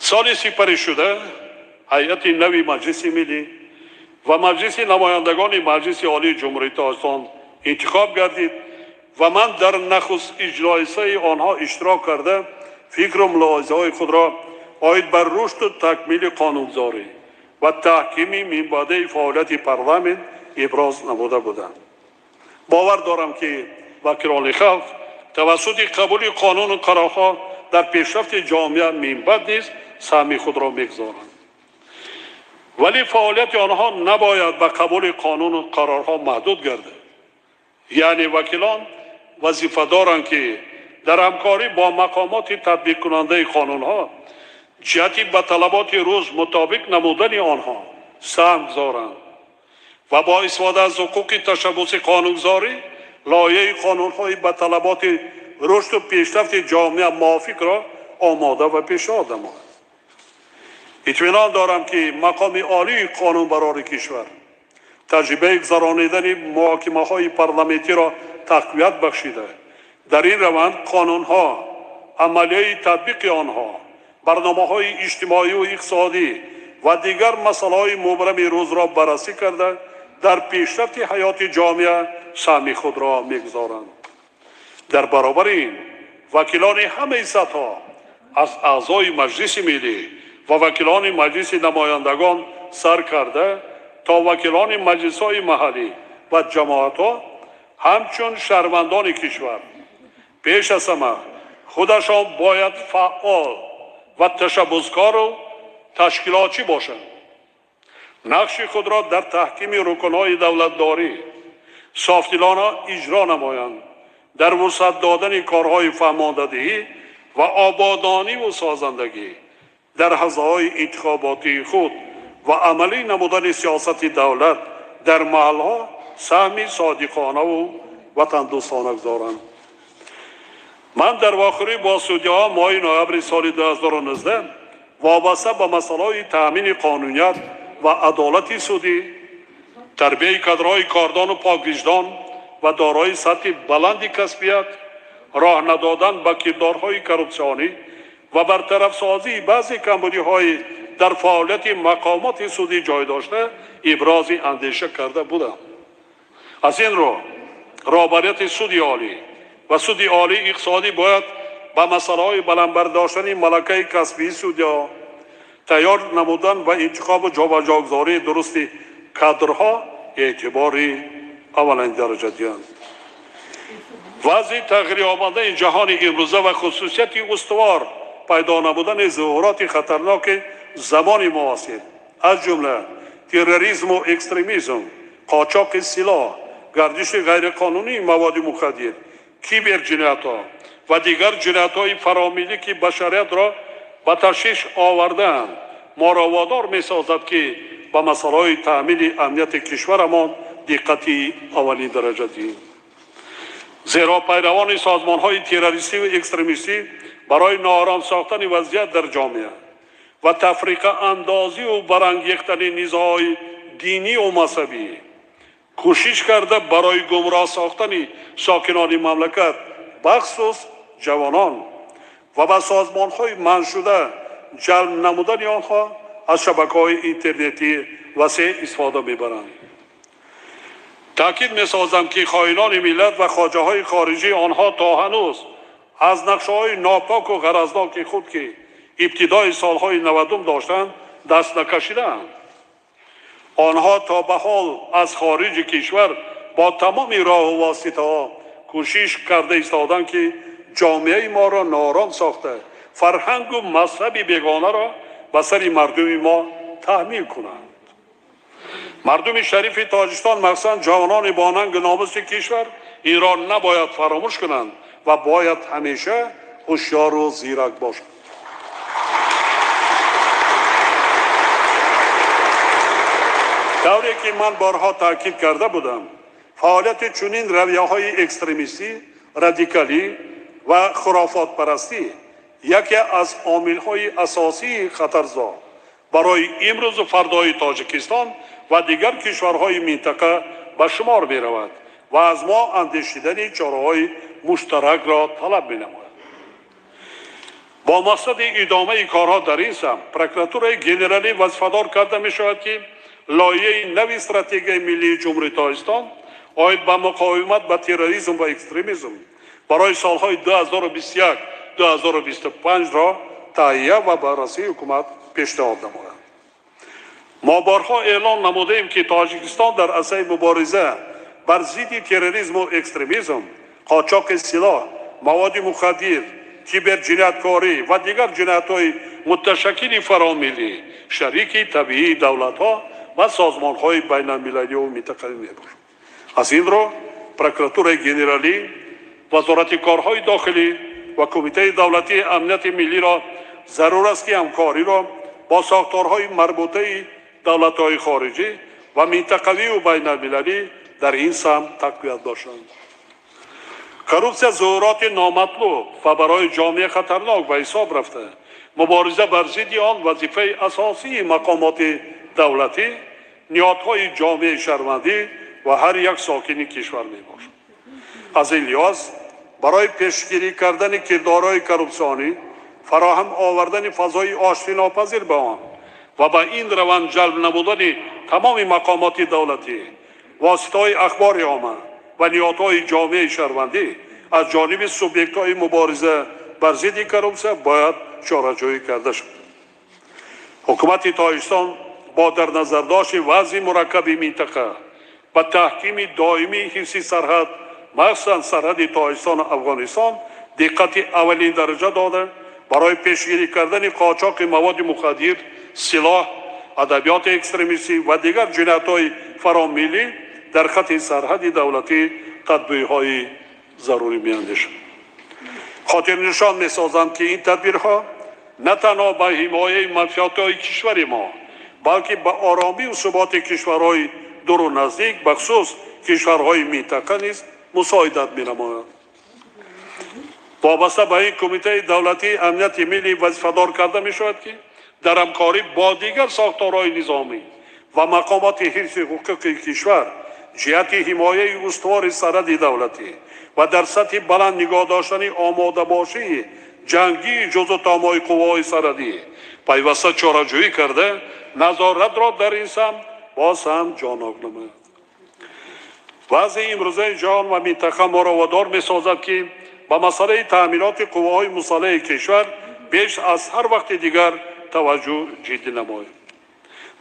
соли сипаришуда ҳайати нави Маҷлиси Миллӣ ва Маҷлиси намояндагони Маҷлиси Олии Ҷумҳурии Тоҷикистон интихоб гардид ва ман дар нахуст иҷлосияи онҳо иштирок карда, фикру мулоҳизаҳои худро оид ба рушду такмили қонунгузорӣ ва таҳкими минбаъдаи фаъолияти парламент иброз намуда будам. Бовар дорам, ки вакилони халқ тавассути қабули қонуну қарорҳо дар пешрафти ҷомеа минбаъд низ саҳми худро мегузоранд, вале фаъолияти онҳо набояд ба қабули қонуну қарорҳо маҳдуд гардад. Яъне вакилон вазифа доранд, ки дар ҳамкорӣ бо мақомоти татбиқкунандаи қонунҳо ҷиҳати ба талаботи рӯз мутобиқ намудани онҳо саҳм гузоранд ва бо истифода аз ҳуқуқи ташаббуси қонунгузорӣ лоиҳаи қонунҳои ба талаботи рушду пешрафти ҷомеа мувофиқро омода ва пешниҳод намояд. Итминон дорам, ки мақоми олии қонунбарори кишвар таҷрибаи гузаронидани муҳокимаҳои парламентиро тақвият бахшида, дар ин раванд қонунҳо, амалияи татбиқи онҳо, барномаҳои иҷтимоию иқтисодӣ ва дигар масъалаҳои мубрами рӯзро баррасӣ карда, дар пешрафти ҳаёти ҷомеа саҳми худро мегузоранд. Дар баробари ин, вакилони ҳамаи сатҳҳо, аз аъзои Маҷлиси Миллӣ ва вакилони Маҷлиси намояндагон сар карда то вакилони маҷлисҳои маҳаллӣ ва ҷамоатҳо, Ҳамчун шаҳрвандони кишвар пеш аз ҳама худашон бояд фаъол ва ташаббускору ташкилотчӣ бошанд, нақши худро дар таҳкими рукнҳои давлатдорӣ софдилона иҷро намоянд, дар вусъат додани корҳои фаҳмондадиҳӣ ва ободониву созандагӣ дар ҳавзаҳои интихоботии худ ва амалӣ намудани сиёсати давлат дар маҳалҳо саҳми содиқонаву ватандӯстона гузоранд. Ман дар вохӯрӣ бо судяҳо моҳи ноябри соли 2019 вобаста ба масъалаҳои таъмини қонуният ва адолати судӣ, тарбияи кадрҳои кордону поквиҷдон ва дорои сатҳи баланди касбият, роҳ надодан ба кирдорҳои коррупсионӣ ва бартарафсозии баъзе камбудиҳои дар фаъолияти мақомоти судӣ ҷой дошта ибрози андеша карда будам. Аз ин рӯ роҳбарияти Суди Олӣ ва Суди Олии Иқтисодӣ бояд ба масъалаҳои баланд бардоштани малакаи касбии судяҳо, тайёр намудан ва интихобу ҷобаҷогузории дурусти кадрҳо эътибори аввалин дараҷа диҳанд. Вазъи тағйирёбандаи ҷаҳони имрӯза ва хусусияти устувор пайдо намудани зуҳуроти хатарноки замони муосир, аз ҷумла терроризму экстремизм, қочоқи силоҳ, гардиши ғайриқонунии маводи мухаддир, киберҷиноятҳо ва дигар ҷиноятҳои фаромиллӣ, ки башариятро ба ташвиш овардаанд, моро водор месозад, ки ба масъалаҳои таъмини амнияти кишварамон диққати аввалин дараҷа диҳем. Зеро пайравони созмонҳои террористиву экстремистӣ барои ноором сохтани вазъият дар ҷомеа ва тафриқаандозию барангехтани низоъҳои динию мазҳабӣ кӯшиш карда, барои гумроҳ сохтани сокинони мамлакат, бахусус ҷавонон, ва ба созмонҳои манъшуда ҷалб намудани онҳо аз шабакаҳои интернетӣ васеъ истифода мебаранд. Таъкид месозам, ки хоинони миллат ва хоҷаҳои хориҷии онҳо то ҳанӯз аз нақшаҳои нопоку ғаразноки худ, ки ибтидои солҳои 90-ум доштанд, даст накашидаанд. Онҳо то ба ҳол аз хориҷи кишвар бо тамоми роҳу воситаҳо кӯшиш карда истоданд, ки ҷомеаи моро ноором сохта, фарҳангу мазҳаби бегонаро ба сари мардуми мо таҳмил кунанд. Мардуми шарифи Тоҷикистон, махсусан ҷавонони бонангу номуси кишвар, инро набояд фаромӯш кунанд ва бояд ҳамеша ҳушёру зирак бошанд. Тавре ки ман борҳо таъкид карда будам, фаъолияти чунин равияҳои экстремистӣ, радикалӣ ва хурофотпарастӣ яке аз омилҳои асосии хатарзо барои имрӯзу фардои Тоҷикистон ва дигар кишварҳои минтақа ба шумор меравад ва аз мо андешидани чораҳои муштаракро талаб менамояд. Бо мақсади идомаи корҳо дар ин самт Прокуратураи Генералӣ вазифадор карда мешавад, ки лоиҳаи нави стратегияи миллии Ҷумҳурии Тоҷикистон оид ба муқовимат ба терроризм ва экстремизм барои солҳои 2021-2025-ро таҳия ва баррасии ҳукумат пешниҳод намояд. Мо борҳо эълон намудаем, ки Тоҷикистон дар арсаи мубориза бар зидди терроризму экстремизм, қочоқи силоҳ, маводи мухаддир, киберҷинояткорӣ ва дигар ҷиноятҳои муташаккили фаромиллӣ шарики табиии давлатҳо ва созмонҳои байналмилалию минтақавӣ мебошад. Аз ин рӯ Прокуратураи Генералӣ, Вазорати корҳои дохилӣ ва Кумитаи давлатии амнияти миллиро зарур аст, ки ҳамкориро бо сохторҳои марбутаи давлатҳои хориҷӣ ва минтақавию байналмилалӣ дар ин самт тақвият бошанд. Коррупсия зуҳуроти номатлуб ва барои ҷомеа хатарнок ба ҳисоб рафта, мубориза бар зидди он вазифаи асосии мақомоти давлатӣ, ниҳодҳои ҷомеаи шаҳрвандӣ ва ҳар як сокини кишвар мебошад. Аз ин лиҳоз барои пешгирӣ кардани кирдорҳои коррупсионӣ, фароҳам овардани фазои оштинопазир ба он ва ба ин раванд ҷалб намудани тамоми мақомоти давлатӣ, воситаҳои ахбори омма ва ниҳодҳои ҷомеаи шаҳрвандӣ аз ҷониби субъектҳои мубориза бар зидди коррупсия бояд чораҷӯӣ карда шавад. Ҳукумати Тоҷикистон бо дар назардошти вазъи мураккаби минтақа ва таҳкими доимии ҳифзи сарҳад Махсусан сарҳади Тоҷикистону Афғонистон, диққати аввалин дараҷа дода, барои пешгирӣ кардани қочоқи маводи мухаддир, силоҳ, адабиёти экстремистӣ ва дигар ҷиноятҳои фаромиллӣ дар хати сарҳади давлатӣ тадбирҳои зарурӣ меандешад. Хотирнишон месозам, ки ин тадбирҳо на танҳо ба ҳимояи манфиатҳои кишвари мо, балки ба оромию суботи кишварҳои дуру наздик, бахусус кишварҳои минтақа низ мусоидат менамоянд. Вобаста ба ин, Кумитаи давлатии амнияти миллӣ вазифадор карда мешавад, ки дар ҳамкорӣ бо дигар сохторҳои низомӣ ва мақомоти ҳифзи ҳуқуқи кишвар ҷиҳати ҳимояи устувори сарҳади давлатӣ ва дар сатҳи баланд нигоҳ доштани омодабошии ҷангии ҷузъу томҳои қувваҳои сарҳадӣ пайваста чораҷӯӣ карда, назоратро дар ин самт боз ҳам ҷоннок намояд. Вазъи имрӯзаи ҷаҳон ва минтақа моро водор месозад, ки ба масъалаи таъминоти қувваҳои мусаллаҳи кишвар беш аз ҳар вақти дигар таваҷҷӯҳ ҷиддӣ намоем.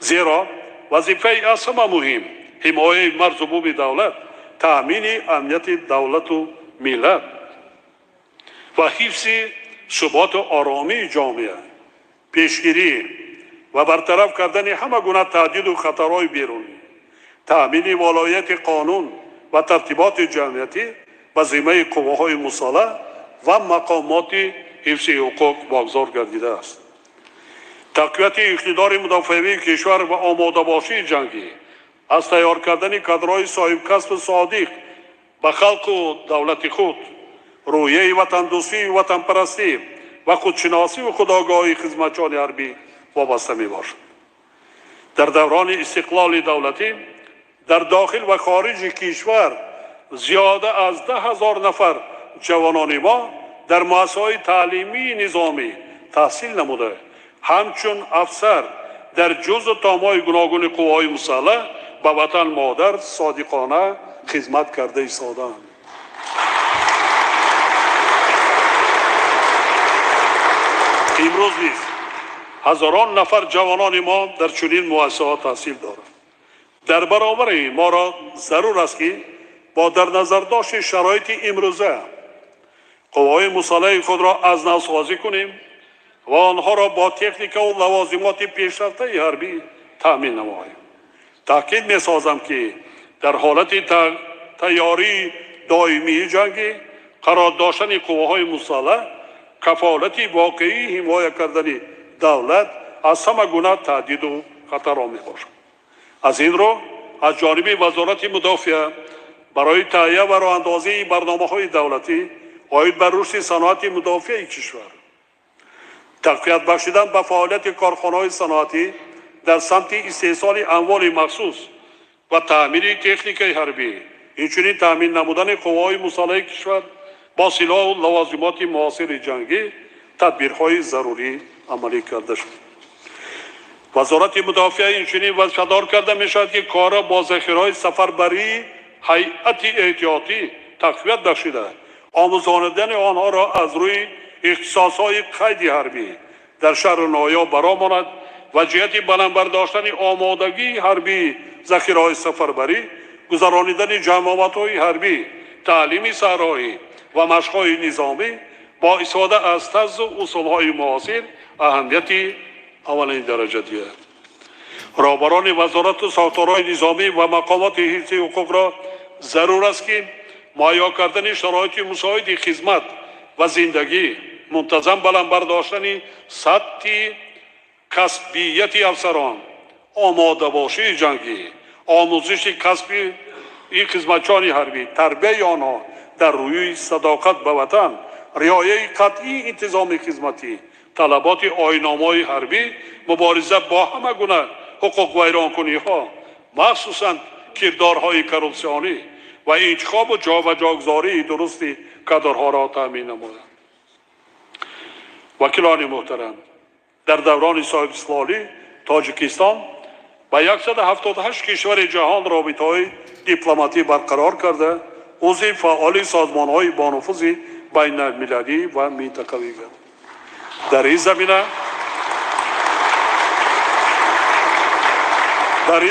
Зеро вазифаи аз ҳама муҳим ҳимояи марзу буми давлат, таъмини амнияти давлату миллат ва ҳифзи суботу оромии ҷомеа, пешгирӣ ва бартараф кардани ҳама гуна таҳдиду хатарҳои берунӣ, таъмини волоияти қонун ва тартиботи ҷамъиятӣ ба зиммаи қувваҳои мусаллаҳ ва мақомоти ҳифзи ҳуқуқ вогузор гардидааст. Тақвияти иқтидори мудофиавии кишвар ва омодабошии ҷангӣ аз тайёр кардани кадрҳои соҳибкасбу содиқ ба халқу давлати худ, рӯҳияи ватандӯстию ватанпарастӣ ва худшиносиву худогоҳии хизматчиёни ҳарбӣ вобаста мебошад. Дар даврони истиқлоли давлатӣ дар дохил ва хориҷи кишвар зиёда аз 10 000 нафар ҷавонони мо дар муассисаҳои таълимии низомӣ таҳсил намуда, ҳамчун афсар дар ҷузъу томҳои гуногуни қувваҳои мусаллаҳ ба ватан модар содиқона хизмат карда истодаанд. Имрӯз низ ҳазорон нафар ҷавонони мо дар чунин муассисаҳо таҳсил доранд. Дар баробари ин, моро зарур аст, ки бо дар назардошти шароити имрӯза қувваҳои мусаллаҳи худро аз навсозӣ кунем ва онҳоро бо техникаву лавозимоти пешрафтаи ҳарбӣ таъмин намоем. Таъкид месозам, ки дар ҳолати тайёрии доимии ҷангӣ қарор доштани қувваҳои мусаллаҳ кафолати воқеии ҳимоя кардани давлат аз ҳама гуна таҳдиду хатарҳо мебошад. Аз ин рӯ, аз ҷониби Вазорати мудофиа барои таҳия ва роҳандозии барномаҳои давлатӣ оид ба рушди саноати мудофиаи кишвар, тақвият бахшидан ба фаъолияти корхонаҳои саноатӣ дар самти истеҳсоли амволи махсус ва таъмири техникаи ҳарбӣ, инчунин таъмин намудани қувваҳои мусаллаҳи кишвар бо силоҳу лавозимоти муосири ҷангӣ тадбирҳои зарурӣ амалӣ карда шуд. Вазорати мудофиа инчунин вазифадор карда мешавад, ки корро бо захираҳои сафарбарии ҳайати эҳтиётӣ тақвият бахшида, омӯзонидани онҳоро аз рӯи ихтисосҳои қайди ҳарбӣ дар шаҳру ноҳияҳо баромонад ва ҷиҳати баланд бардоштани омодагии ҳарбии захираҳои сафарбарӣ, гузаронидани ҷамъомадҳои ҳарбӣ, таълими саҳроӣ ва машқҳои низомӣ бо истифода аз тарзу усулҳои муосир аҳамияти аввалин дараҷа диҳад. Роҳбарони вазорату сохторҳои низомӣ ва мақомоти ҳифзи ҳуқуқро зарур аст, ки муҳайё кардани шароити мусоиди хизмат ва зиндагӣ, мунтазам баланд бардоштани сатҳи касбияти афсарон, омодабошии ҷангӣ, омӯзиши касби хизматчиёни ҳарбӣ, тарбияи онҳо дар рӯи садоқат ба ватан, риояи қатъии интизоми хизматӣ, талаботи оинномаҳои ҳарбӣ, мубориза бо ҳама гуна ҳуқуқвайронкуниҳо, махсусан кирдорҳои коррупсионӣ ва интихобу ҷобаҷогузории дурусти кадрҳоро таъмин намояд. Вакилони муҳтарам, дар даврони соҳибистиқлолӣ Тоҷикистон ба 178 кишвари ҷаҳон робитаҳои дипломатӣ барқарор карда, узви фаъоли созмонҳои бонуфузи байналмилалӣ ва минтақавӣ гардид. Дар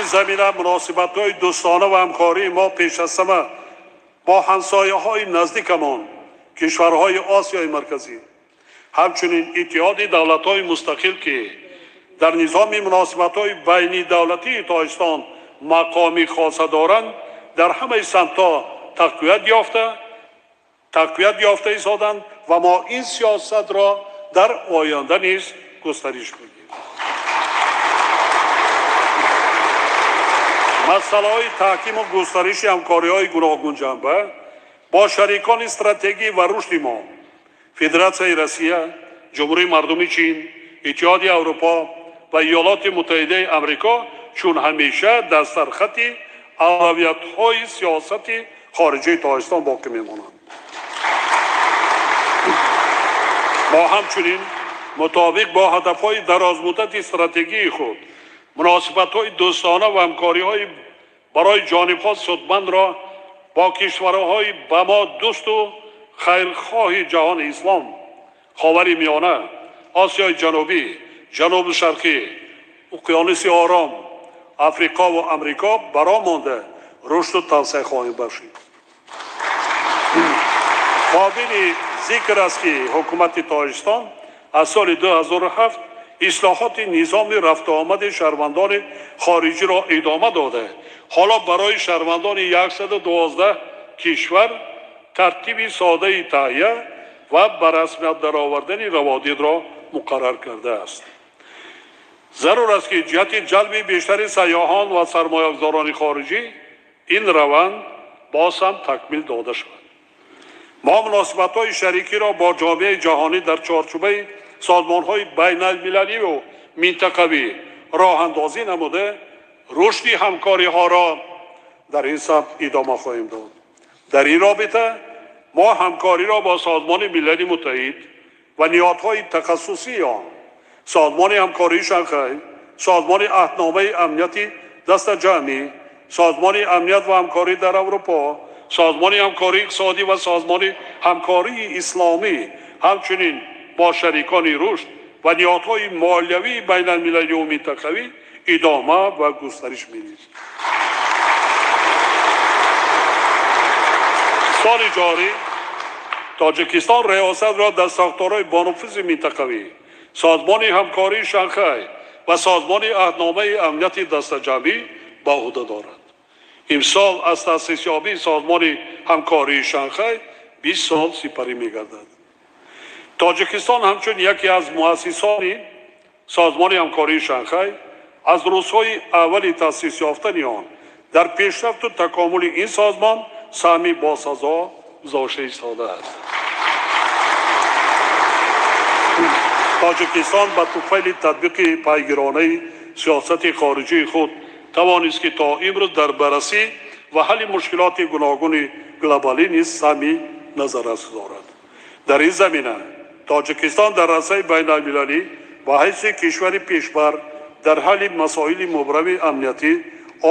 ин замина муносибатҳои дӯстона ва ҳамкории мо пеш аз ҳама Бо ҳамсояҳои наздикамон, кишварҳои Осиёи Марказӣ, ҳамчунин Иттиҳоди давлатҳои мустақил, ки дар низоми муносибатҳои байнидавлатии Тоҷикистон мақоми хоса доранд, дар ҳамаи самтҳо тақвият ёфта истоданд ва мо ин сиёсатро дар оянда низ густариш медиҳем. Масъалаҳои таҳкиму густариши ҳамкориҳои гуногунҷанба бо шарикони стратегӣ ва рушди мо, Федератсияи Россия, Ҷумҳурии Мардумии Чин, Иттиҳоди Аврупо ва Иёлоти Муттаҳидаи Амрико, чун ҳамеша дар сархати авлавиятҳои сиёсати хориҷии Тоҷикистон боқӣ мемонанд. Мо ҳамчунин мутобиқ бо ҳадафҳои дарозмуддати стратегии худ муносибатҳои дӯстона ва ҳамкориҳои барои ҷонибҳо судмандро бо кишварҳои ба мо дӯсту хайрхоҳи ҷаҳони ислом, Ховари Миёна, Осиёи Ҷанубӣ, Ҷанубу Шарқӣ, Уқёнуси Ором, Африқову Амрико бароҳ монда, рушду тавсеа хоҳем бахшид. Қобили зикр аст, ки ҳукумати Тоҷикистон аз соли 2007 ислоҳоти низоми рафтуомади шаҳрвандони хориҷиро идома дода, ҳоло барои шаҳрвандони 112 кишвар тартиби содаи таҳия ва ба расмият даровардани раводидро муқаррар кардааст. Зарур аст, ки ҷиҳати ҷалби бештари сайёҳон ва сармоягузорони хориҷӣ ин раванд боз ҳам такмил дода шавад. Мо муносибатҳои шарикиро бо ҷомеаи ҷаҳонӣ дар чорчӯбаи созмонҳои байналмилаливу минтақавӣ роҳандозӣ намуда, рушди ҳамкориҳоро дар ин самт идома хоҳем дод. Дар ин робита мо ҳамкориро бо Созмони Милали Муттаҳид ва ниҳодҳои тахассусии он, Созмони ҳамкории Шанхай, Созмони Аҳдномаи амнияти дастаҷамъӣ, Созмони амният ва ҳамкорӣ дар Аврупо, Созмони ҳамкории иқтисодӣ ва Созмони ҳамкории исломӣ, ҳамчунин бо шарикони рушд ва ниҳодҳои молиявии байналмилаливу минтақавӣ идома ва густариш медиҳем. Соли ҷорӣ Тоҷикистон риёсатро дар сохторҳои бонуфузи минтақавӣ, Созмони ҳамкории Шанхай ва Созмони Аҳдномаи амнияти дастаҷамъӣ ба ӯҳда дорад. Имсол аз таъсисёбии Созмони ҳамкории Шанхай 20 сол сипарӣ мегардад. Тоҷикистон ҳамчун яке аз муассисони Созмони ҳамкории Шанхай аз рӯзҳои аввали таъсис ёфтани он дар пешрафту такомули ин созмон саҳми босазо гузошта истодааст. Тоҷикистон ба туфайли татбиқи пайгиронаи сиёсати хориҷии худ тавонист, ки то имрӯз дар баррасӣ ва ҳалли мушкилоти гуногуни глобалӣ низ саҳми назаррас дорад. Дар ин замина Тоҷикистон дар арсаи байналмилалӣ ба ҳайси кишвари пешбар дар ҳалли масоили мубрами амниятӣ,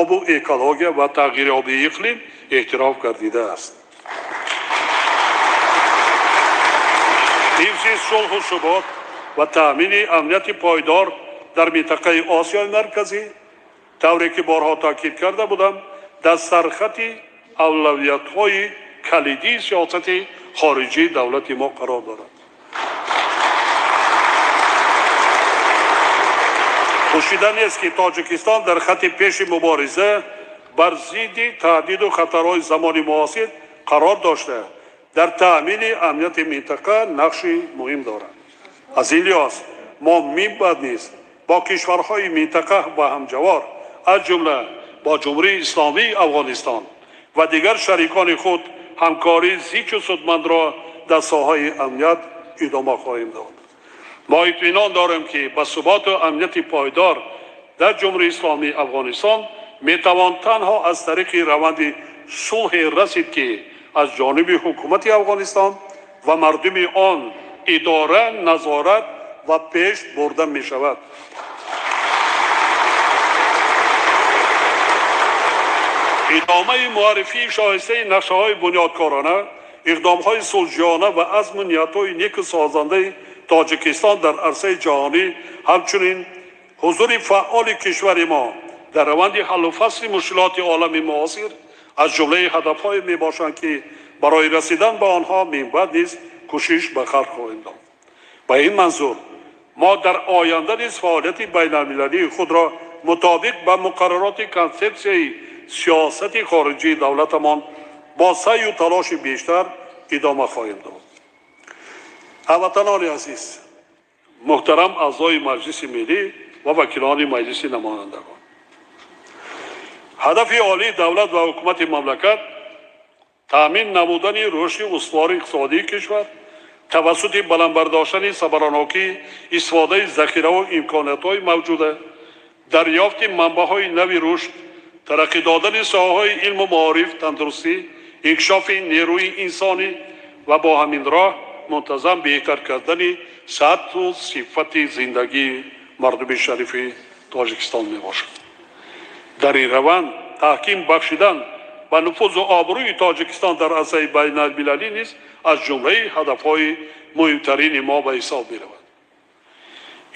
обу экология ва тағйирёбии иқлим эътироф гардидааст. Ҳифзи сулҳу субот ва таъмини амнияти пойдор дар минтақаи Осиёи Марказӣ, тавре ки борҳо таъкид карда будам, дар сархати авлавиятҳои калидии сиёсати хориҷии давлати мо қарор дорад. Пӯшида нест, ки Тоҷикистон дар хатти пеши мубориза бар зидди таҳдиду хатарҳои замони муосир қарор дошта, дар таъмини амнияти минтақа нақши муҳим дорад. Аз ин лиҳоз мо минбаъд низ бо кишварҳои минтақа ва ҳамҷавор, аз ҷумла бо Ҷумҳурии Исломии Афғонистон ва дигар шарикони худ, ҳамкории зичу судмандро дар соҳаи амният идома хоҳем дод. Мо итминон дорем, ки ба суботу амнияти пойдор дар Ҷумҳурии Исломии Афғонистон метавон танҳо аз тариқи раванди сулҳе расид, ки аз ҷониби ҳукумати Афғонистон ва мардуми он идора, назорат ва пеш бурда мешавад. Идомаи муаррифии шоистаи нақшаҳои бунёдкорона, иқдомҳои сулҳҷӯёна ва азму ниятҳои неку созандаи Тоҷикистон дар арсаи ҷаҳонӣ, ҳамчунин ҳузури фаъоли кишвари мо дар раванди ҳаллу фасли мушкилоти олами муосир Аз ҷумлаи ҳадафҳое мебошанд, ки барои расидан ба онҳо минбаъд низ кӯшиш ба харҷ хоҳем дод. Ба ин манзур мо дар оянда низ фаъолияти байналмилалии худро мутобиқ ба муқаррароти консепсияи сиёсати хориҷии давлатамон бо саъю талоши бештар идома хоҳем дод. Ҳамватанони азиз, муҳтарам аъзои Маҷлиси Миллӣ ва вакилони Маҷлиси Намояндагон, ҳадафи олии давлат ва ҳукумати мамлакат таъмин намудани рушди устувори иқтисодии кишвар тавассути баланд бардоштани самаранокии истифодаи захираву имкониятҳои мавҷуда, дарёфти манбаъҳои нави рушд, тараққӣ додани соҳаҳои илму маориф, тандурустӣ, инкишофи нерӯи инсонӣ ва бо ҳамин роҳ мунтазам беҳтар кардани сатҳу сифати зиндагии мардуми шарифи Тоҷикистон мебошад. Дар ин раванд таҳким бахшидан ба нуфузу обрӯи Тоҷикистон дар арсаи байналмилалӣ низ аз ҷумлаи ҳадафҳои муҳимтарини мо ба ҳисоб меравад.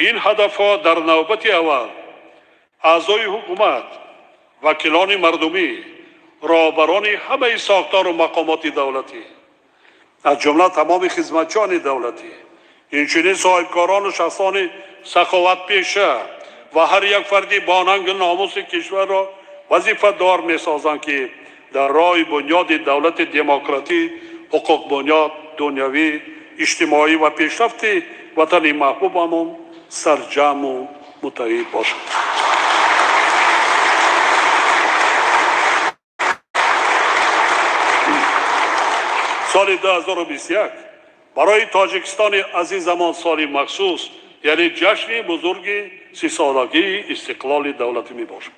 Ин ҳадафҳо дар навбати аввал аъзои ҳукумат, вакилони мардумӣ, роҳбарони ҳамаи сохтору мақомоти давлатӣ, аз ҷумла тамоми хизматчиёни давлатӣ, инчунин соҳибкорону шахсони саховатпеша ва ҳар як фарди бо нангу номуси кишварро вазифадор месозанд, ки дар роҳи бунёди давлати демократӣ, ҳуқуқбунёд, дунявӣ, иҷтимоӣ ва пешрафти ватани маҳбубамон сарҷамъу муттаҳид бошанд. Соли 2021 барои Тоҷикистони азизамон соли махсус, яъне ҷашни бузурги 30-солагии истиқлоли давлатӣ мебошад.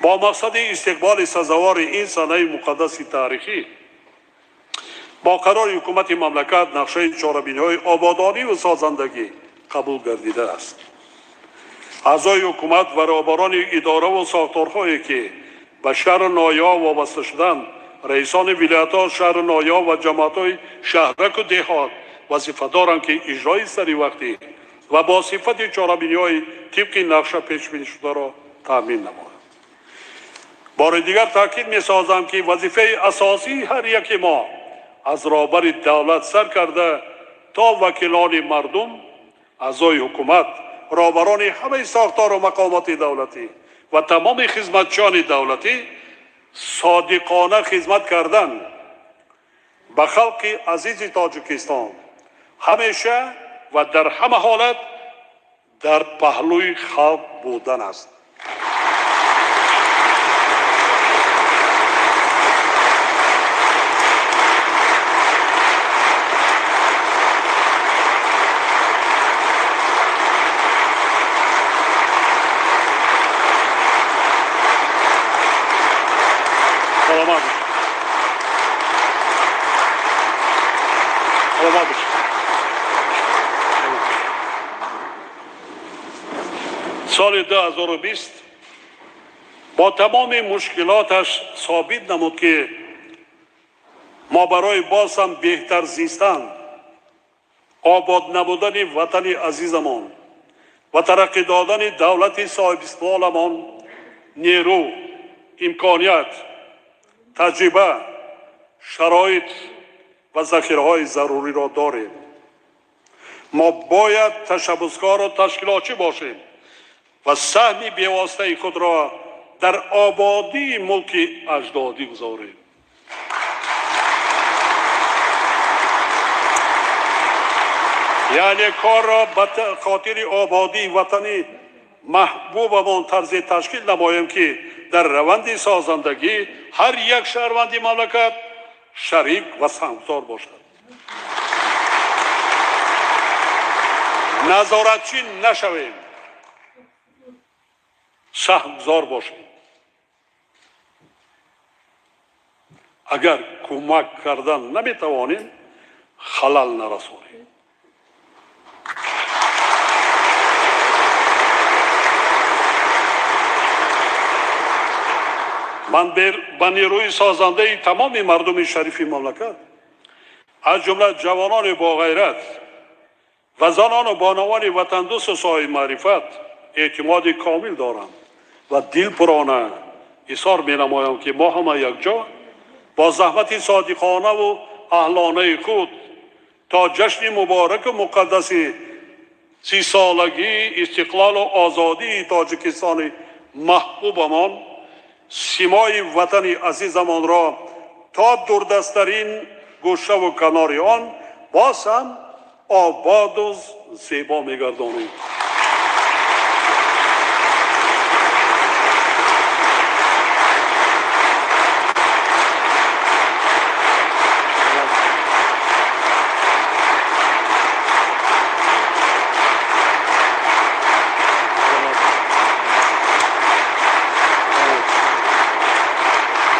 Бо мақсади истиқболи сазовори ин санаи муқаддаси таърихӣ бо қарори ҳукумати мамлакат нақшаи чорабиниҳои ободониву созандагӣ қабул гардидааст. Аъзои ҳукумат ва роҳбарони идораву сохторҳое, ки ба шаҳру ноҳияҳо вобаста шуданд, раисони вилоятҳо, шаҳру ноҳияҳо ва ҷамоатҳои шаҳраку деҳот вазифа доранд, ки иҷрои саривақтӣ ва бо сифати чорабиниҳои тибқи нақша пешбинишударо таъмин намоянд. Бори дигар таъкид месозам, ки вазифаи асосии ҳар яки мо аз роҳбари давлат сар карда то вакилони мардум, аъзои ҳукумат, роҳбарони ҳамаи сохтору мақомоти давлатӣ ва тамоми хизматчиёни давлатӣ содиқона хизмат кардан ба халқи азизи Тоҷикистон ҳамеша ва дар ҳама ҳолат дар паҳлӯи халқ будан аст. Саломат бошед. Саломат бошед. Соли 2020 бо тамоми мушкилоташ собит намуд, ки мо барои боз ҳам беҳтар зистан, обод намудани ватани азизамон ва тараққӣ додани давлати соҳибистиқлоламон нерӯ, имконият, таҷриба, шароит ва захираҳои заруриро дорем. Мо бояд ташаббускору ташкилотчӣ бошем ва саҳми бевоситаи худро дар ободии мулки аҷдодӣ гузорем. Яъне корро ба хотири ободии ватани маҳбубамон тарзе ташкил намоем, ки дар раванди созандагӣ ҳар як шаҳрванди мамлакат шарик ва саҳмгузор бошад. Назоратчӣ нашавем, саҳмгузор бошем. Агар кӯмак кардан наметавонем, халал нарасонем. Ман ба нерӯи созандаи тамоми мардуми шарифи мамлакат, аз ҷумла ҷавонони боғайрат ва занону бонувони ватандӯсту соҳибмаърифат эътимоди комил дорам ва дилпурона Изҳор менамоям, ки мо ҳама якҷо бо заҳмати содиқонаву аҳлонаи худ то ҷашни мубораку муқаддаси 30-солагии истиқлолу озодии Тоҷикистони маҳбубамон симои ватани азизамонро то дурдасттарин гӯшаву канори он боз ҳам ободу зебо мегардонем.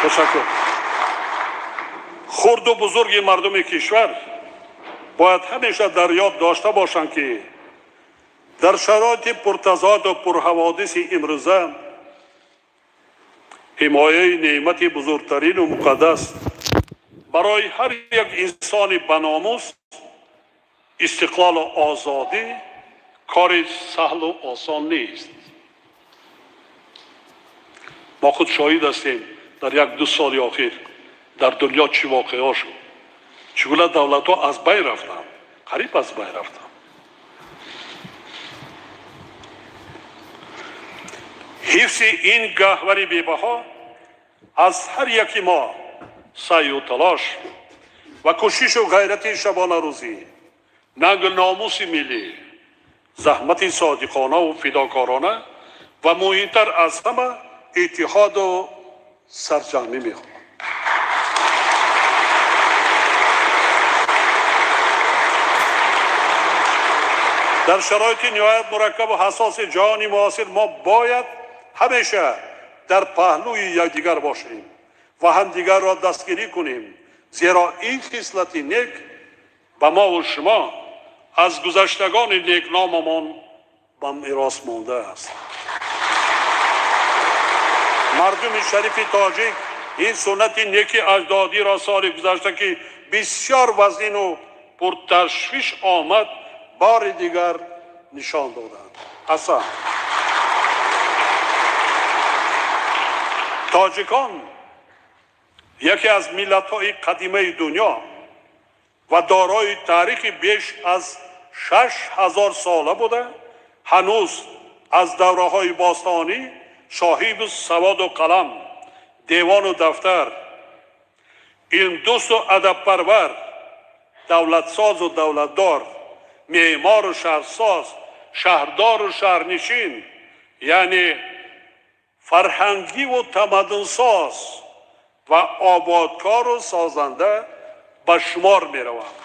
Ташаккур. Хурду бузурги мардуми кишвар бояд ҳамеша дар ёд дошта бошанд, ки дар шароити пуртазоду пурҳаводиси имрӯза ҳимояи неъмати бузургтарину муқаддас барои ҳар як инсони баномус, истиқлолу озодӣ, кори саҳлу осон нест. Мо худ шоҳид ҳастем, дар як-ду соли охир дар дунё чӣ воқеаҳо шуд, чӣ гуна давлатҳо аз байн рафтанд, қариб аз байн рафтанд. Ҳифзи ин гаҳвари бебаҳо аз ҳар яки мо саъю талош ва кӯшишу ғайрати шабонарӯзӣ, нангу номуси миллӣ, заҳмати содиқонаву фидокорона ва муҳимтар аз ҳама иттиҳоду сарҷамъӣ мехоҳад. Дар шароити ниҳоят мураккабу ҳассоси ҷаҳони муосир мо бояд ҳамеша дар паҳлӯи якдигар бошем ва ҳамдигарро дастгирӣ кунем, зеро ин хислати нек ба мову шумо аз гузаштагони некномамон ба мерос мондааст. Мардуми шарифи тоҷик ин суннати неки аҷдодиро соли гузашта, ки бисёр вазнину пурташвиш омад, бори дигар нишон доданд. Ҳасан, тоҷикон яке аз миллатҳои қадимаи дунё ва дорои таърихи беш аз 6000 сола буда, ҳанӯз аз давраҳои бостонӣ соҳиби саводу қалам, девону дафтар, илмдӯсту адабпарвар, давлатсозу давлатдор, меъмору шаҳрсоз, шаҳрдору шаҳрнишин, яъне фарҳангиву тамаддунсоз ва ободкору созанда ба шумор мераванд.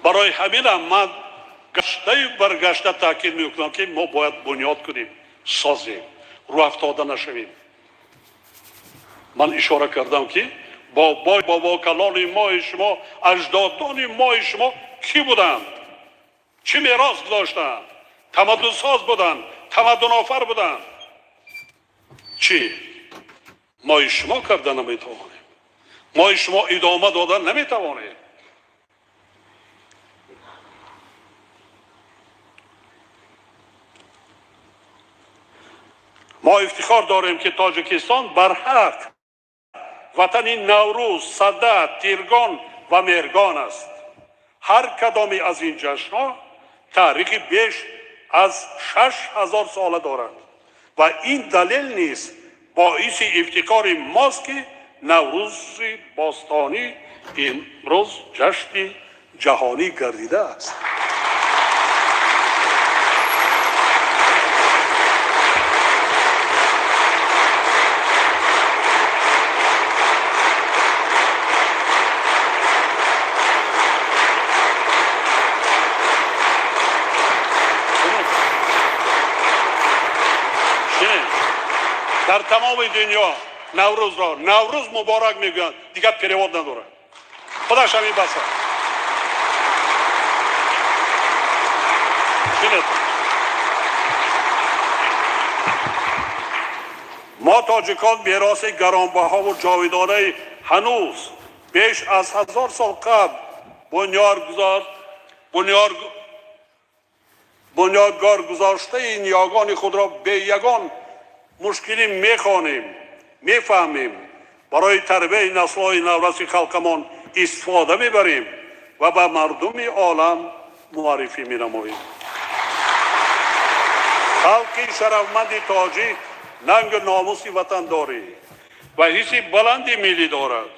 Барои ҳаминам ман гаштаю баргашта таъкид мекунам, ки мо бояд бунёд кунем, созем, рӯафтода нашавем. Ман ишора кардам, ки бобои бобокалони мои шумо, аҷдодони мои шумо кӣ буданд, чӣ мерос гузоштанд? Тамаддунсоз буданд, тамаддунофар буданд. Чӣ мои шумо карда наметавонем? Мои шумо идома дода наметавонем. Мо ифтихор дорем, ки Тоҷикистон барҳақ ватани Наврӯз, Сада, Тиргон ва Меҳргон аст. Ҳар кадоме аз ин ҷашнҳо таърихи беш аз 6000 сола дорад ва ин далел низ боиси ифтихори мост, ки Наврӯзи бостонӣ имрӯз ҷашни ҷаҳонӣ гардидааст. Тамоми дунё Наврӯзро Наврӯз муборак мегӯянд, дигар перевод надорад, худаш ҳамин бас аст. Шинед. Мо, тоҷикон, мероси гаронбаҳову ҷовидонаи ҳанӯз беш аз 1000 сол қабл бунёдгор гузоштаи ниёгони худро бе ягон мушкилӣ мехонем, мефаҳмем, барои тарбияи наслҳои навраси халқамон истифода мебарем ва ба мардуми олам муаррифӣ менамоем. Халқи шарафманди тоҷик нангу номуси ватандорӣ ва ҳисси баланди миллӣ дорад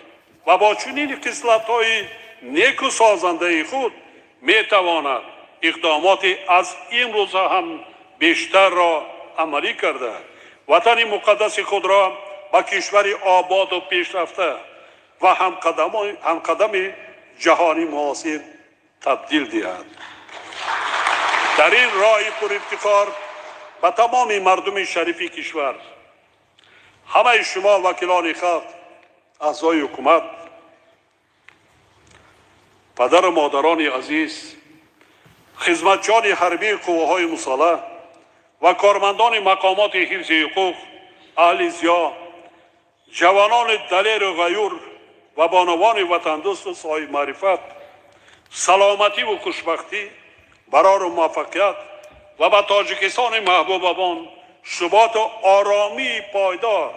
ва бо чунин хислатҳои неку созандаи худ метавонад иқдомоти аз имрӯза ҳам бештарро амалӣ карда, ватани муқаддаси худро ба кишвари ободу пешрафта ва ҳамқадами ҷаҳони муосир табдил диҳад. Дар ин роҳи пурифтихор ба тамоми мардуми шарифи кишвар, ҳамаи шумо, вакилони халқ, аъзои ҳукумат, падару модарони азиз, хизматчиёни ҳарбии қувваҳои мусаллаҳ ва кормандони мақомоти ҳифзи ҳуқуқ, аҳли зиё, ҷавонони далеру ғаюр ва бонувони ватандӯсту соҳибмаърифат, саломативу хушбахтӣ, барору муваффақият ва ба Тоҷикистони маҳбубамон суботу оромии пойдор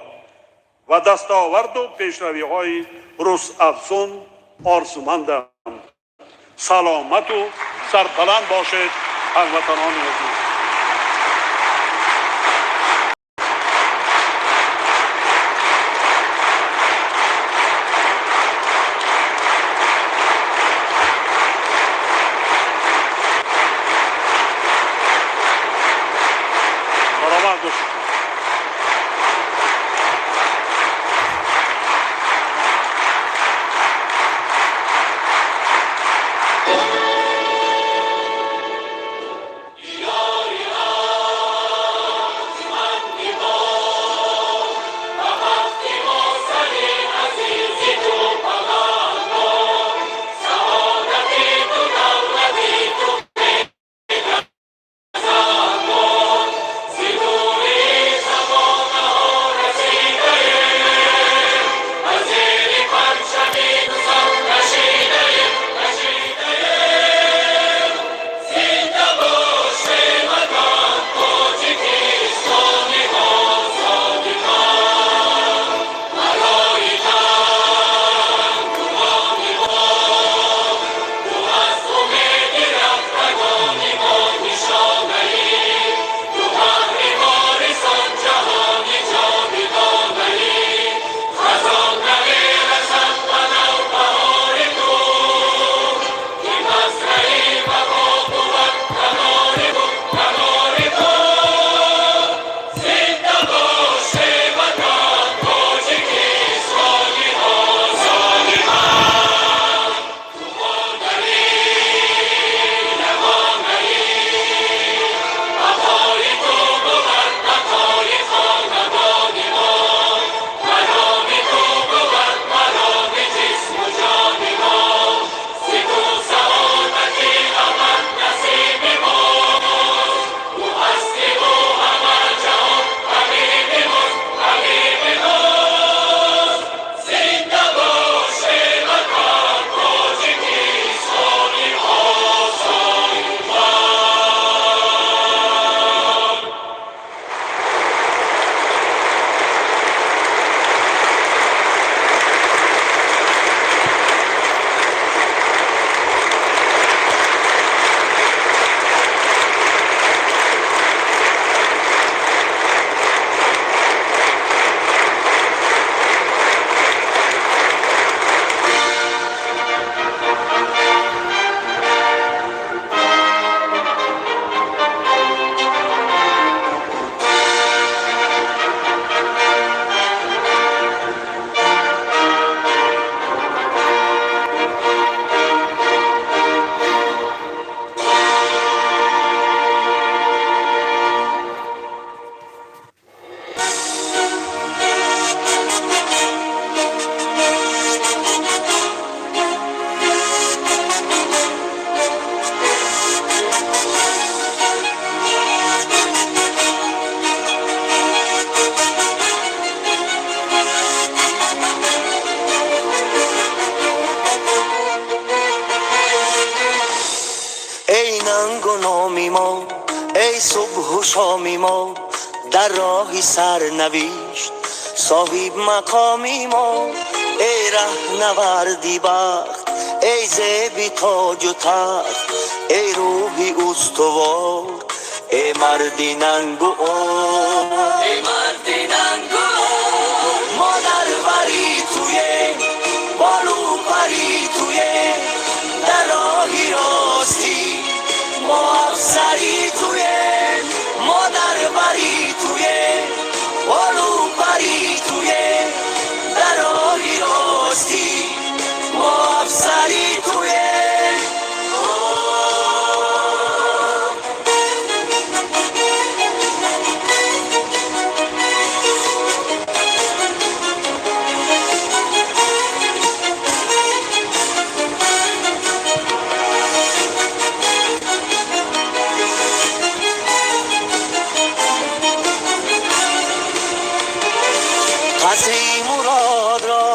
ва дастоварду пешравиҳои рӯзафзун орзумандам. Саломату сарбаланд бошед, ҳамватанони азиз. Саломат бошед. Эй субҳу шоми мо, дар роҳи сарнавишт соҳиби мақоми мо, эй роҳнаварди бахт, эй зеби тоҷу тахт, эй рӯҳи устувор, эй марди нангу ор, эй марди нангу ор. Мо дар бари туем, болу пари туем, дар роҳи ростӣ мо афсари туем. Мо дар бари туем, болу пари туем, дар роҳи ростӣ мо афсари туем. Қасри мурод ро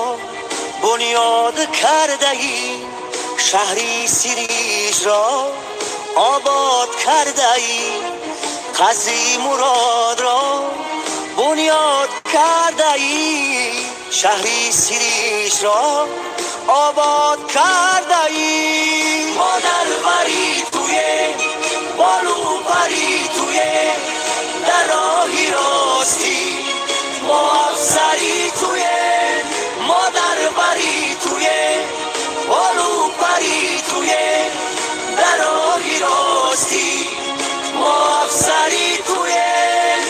бунёд кардаӣ, шаҳри Сириш ро обод кардаӣ. Қасри мурод ро бунёд кардаӣ, шаҳри Сириш ро обод кардаӣ. Мо дар бари туем, болу пари туем, дар роҳи ростӣ мо афсари туем. Мо дар бари туем, болу пари туем, дар роҳи ростӣ мо афсари туем.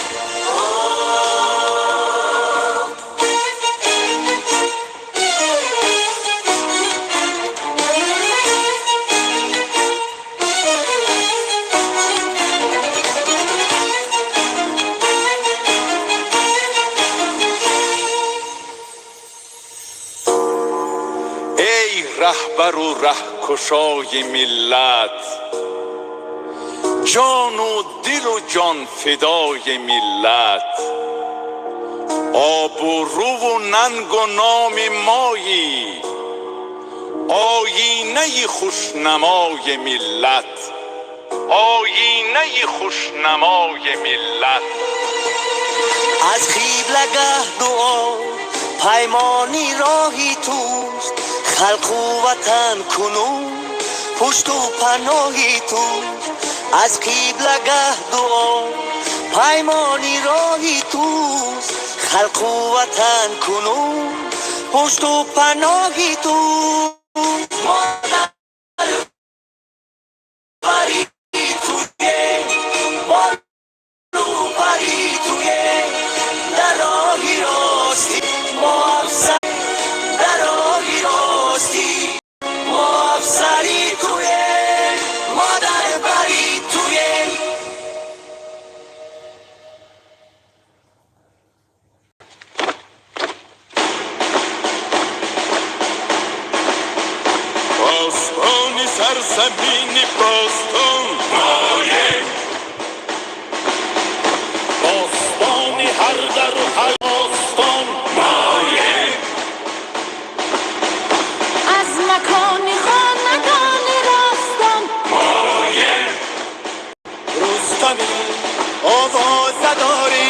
Эй раҳбару раҳкушои миллат, ҷону дилу ҷонфидои миллат, обрӯву нангу номи моӣ, оинаи хушнамои миллат, оинаи хушнамои миллат. Аз қиблагаҳ дуо паймони роҳи туст, халқу ватан кунун пушту паноҳи туст. Аз қиблагаҳ дуо паймони роҳи туст, халқу ватан кунун пушту паноҳи туст. Мо дар бари туем, болу пари туем, дар роҳи ростӣ мо афсар, дар роҳи ростӣ мо афсари туем. Мо дар бари туем. Посбони сарзамини бостон моем, посбони ҳар дару ҳар остон моем. Аз макони хонадони ростон моем. Рустами овозадори.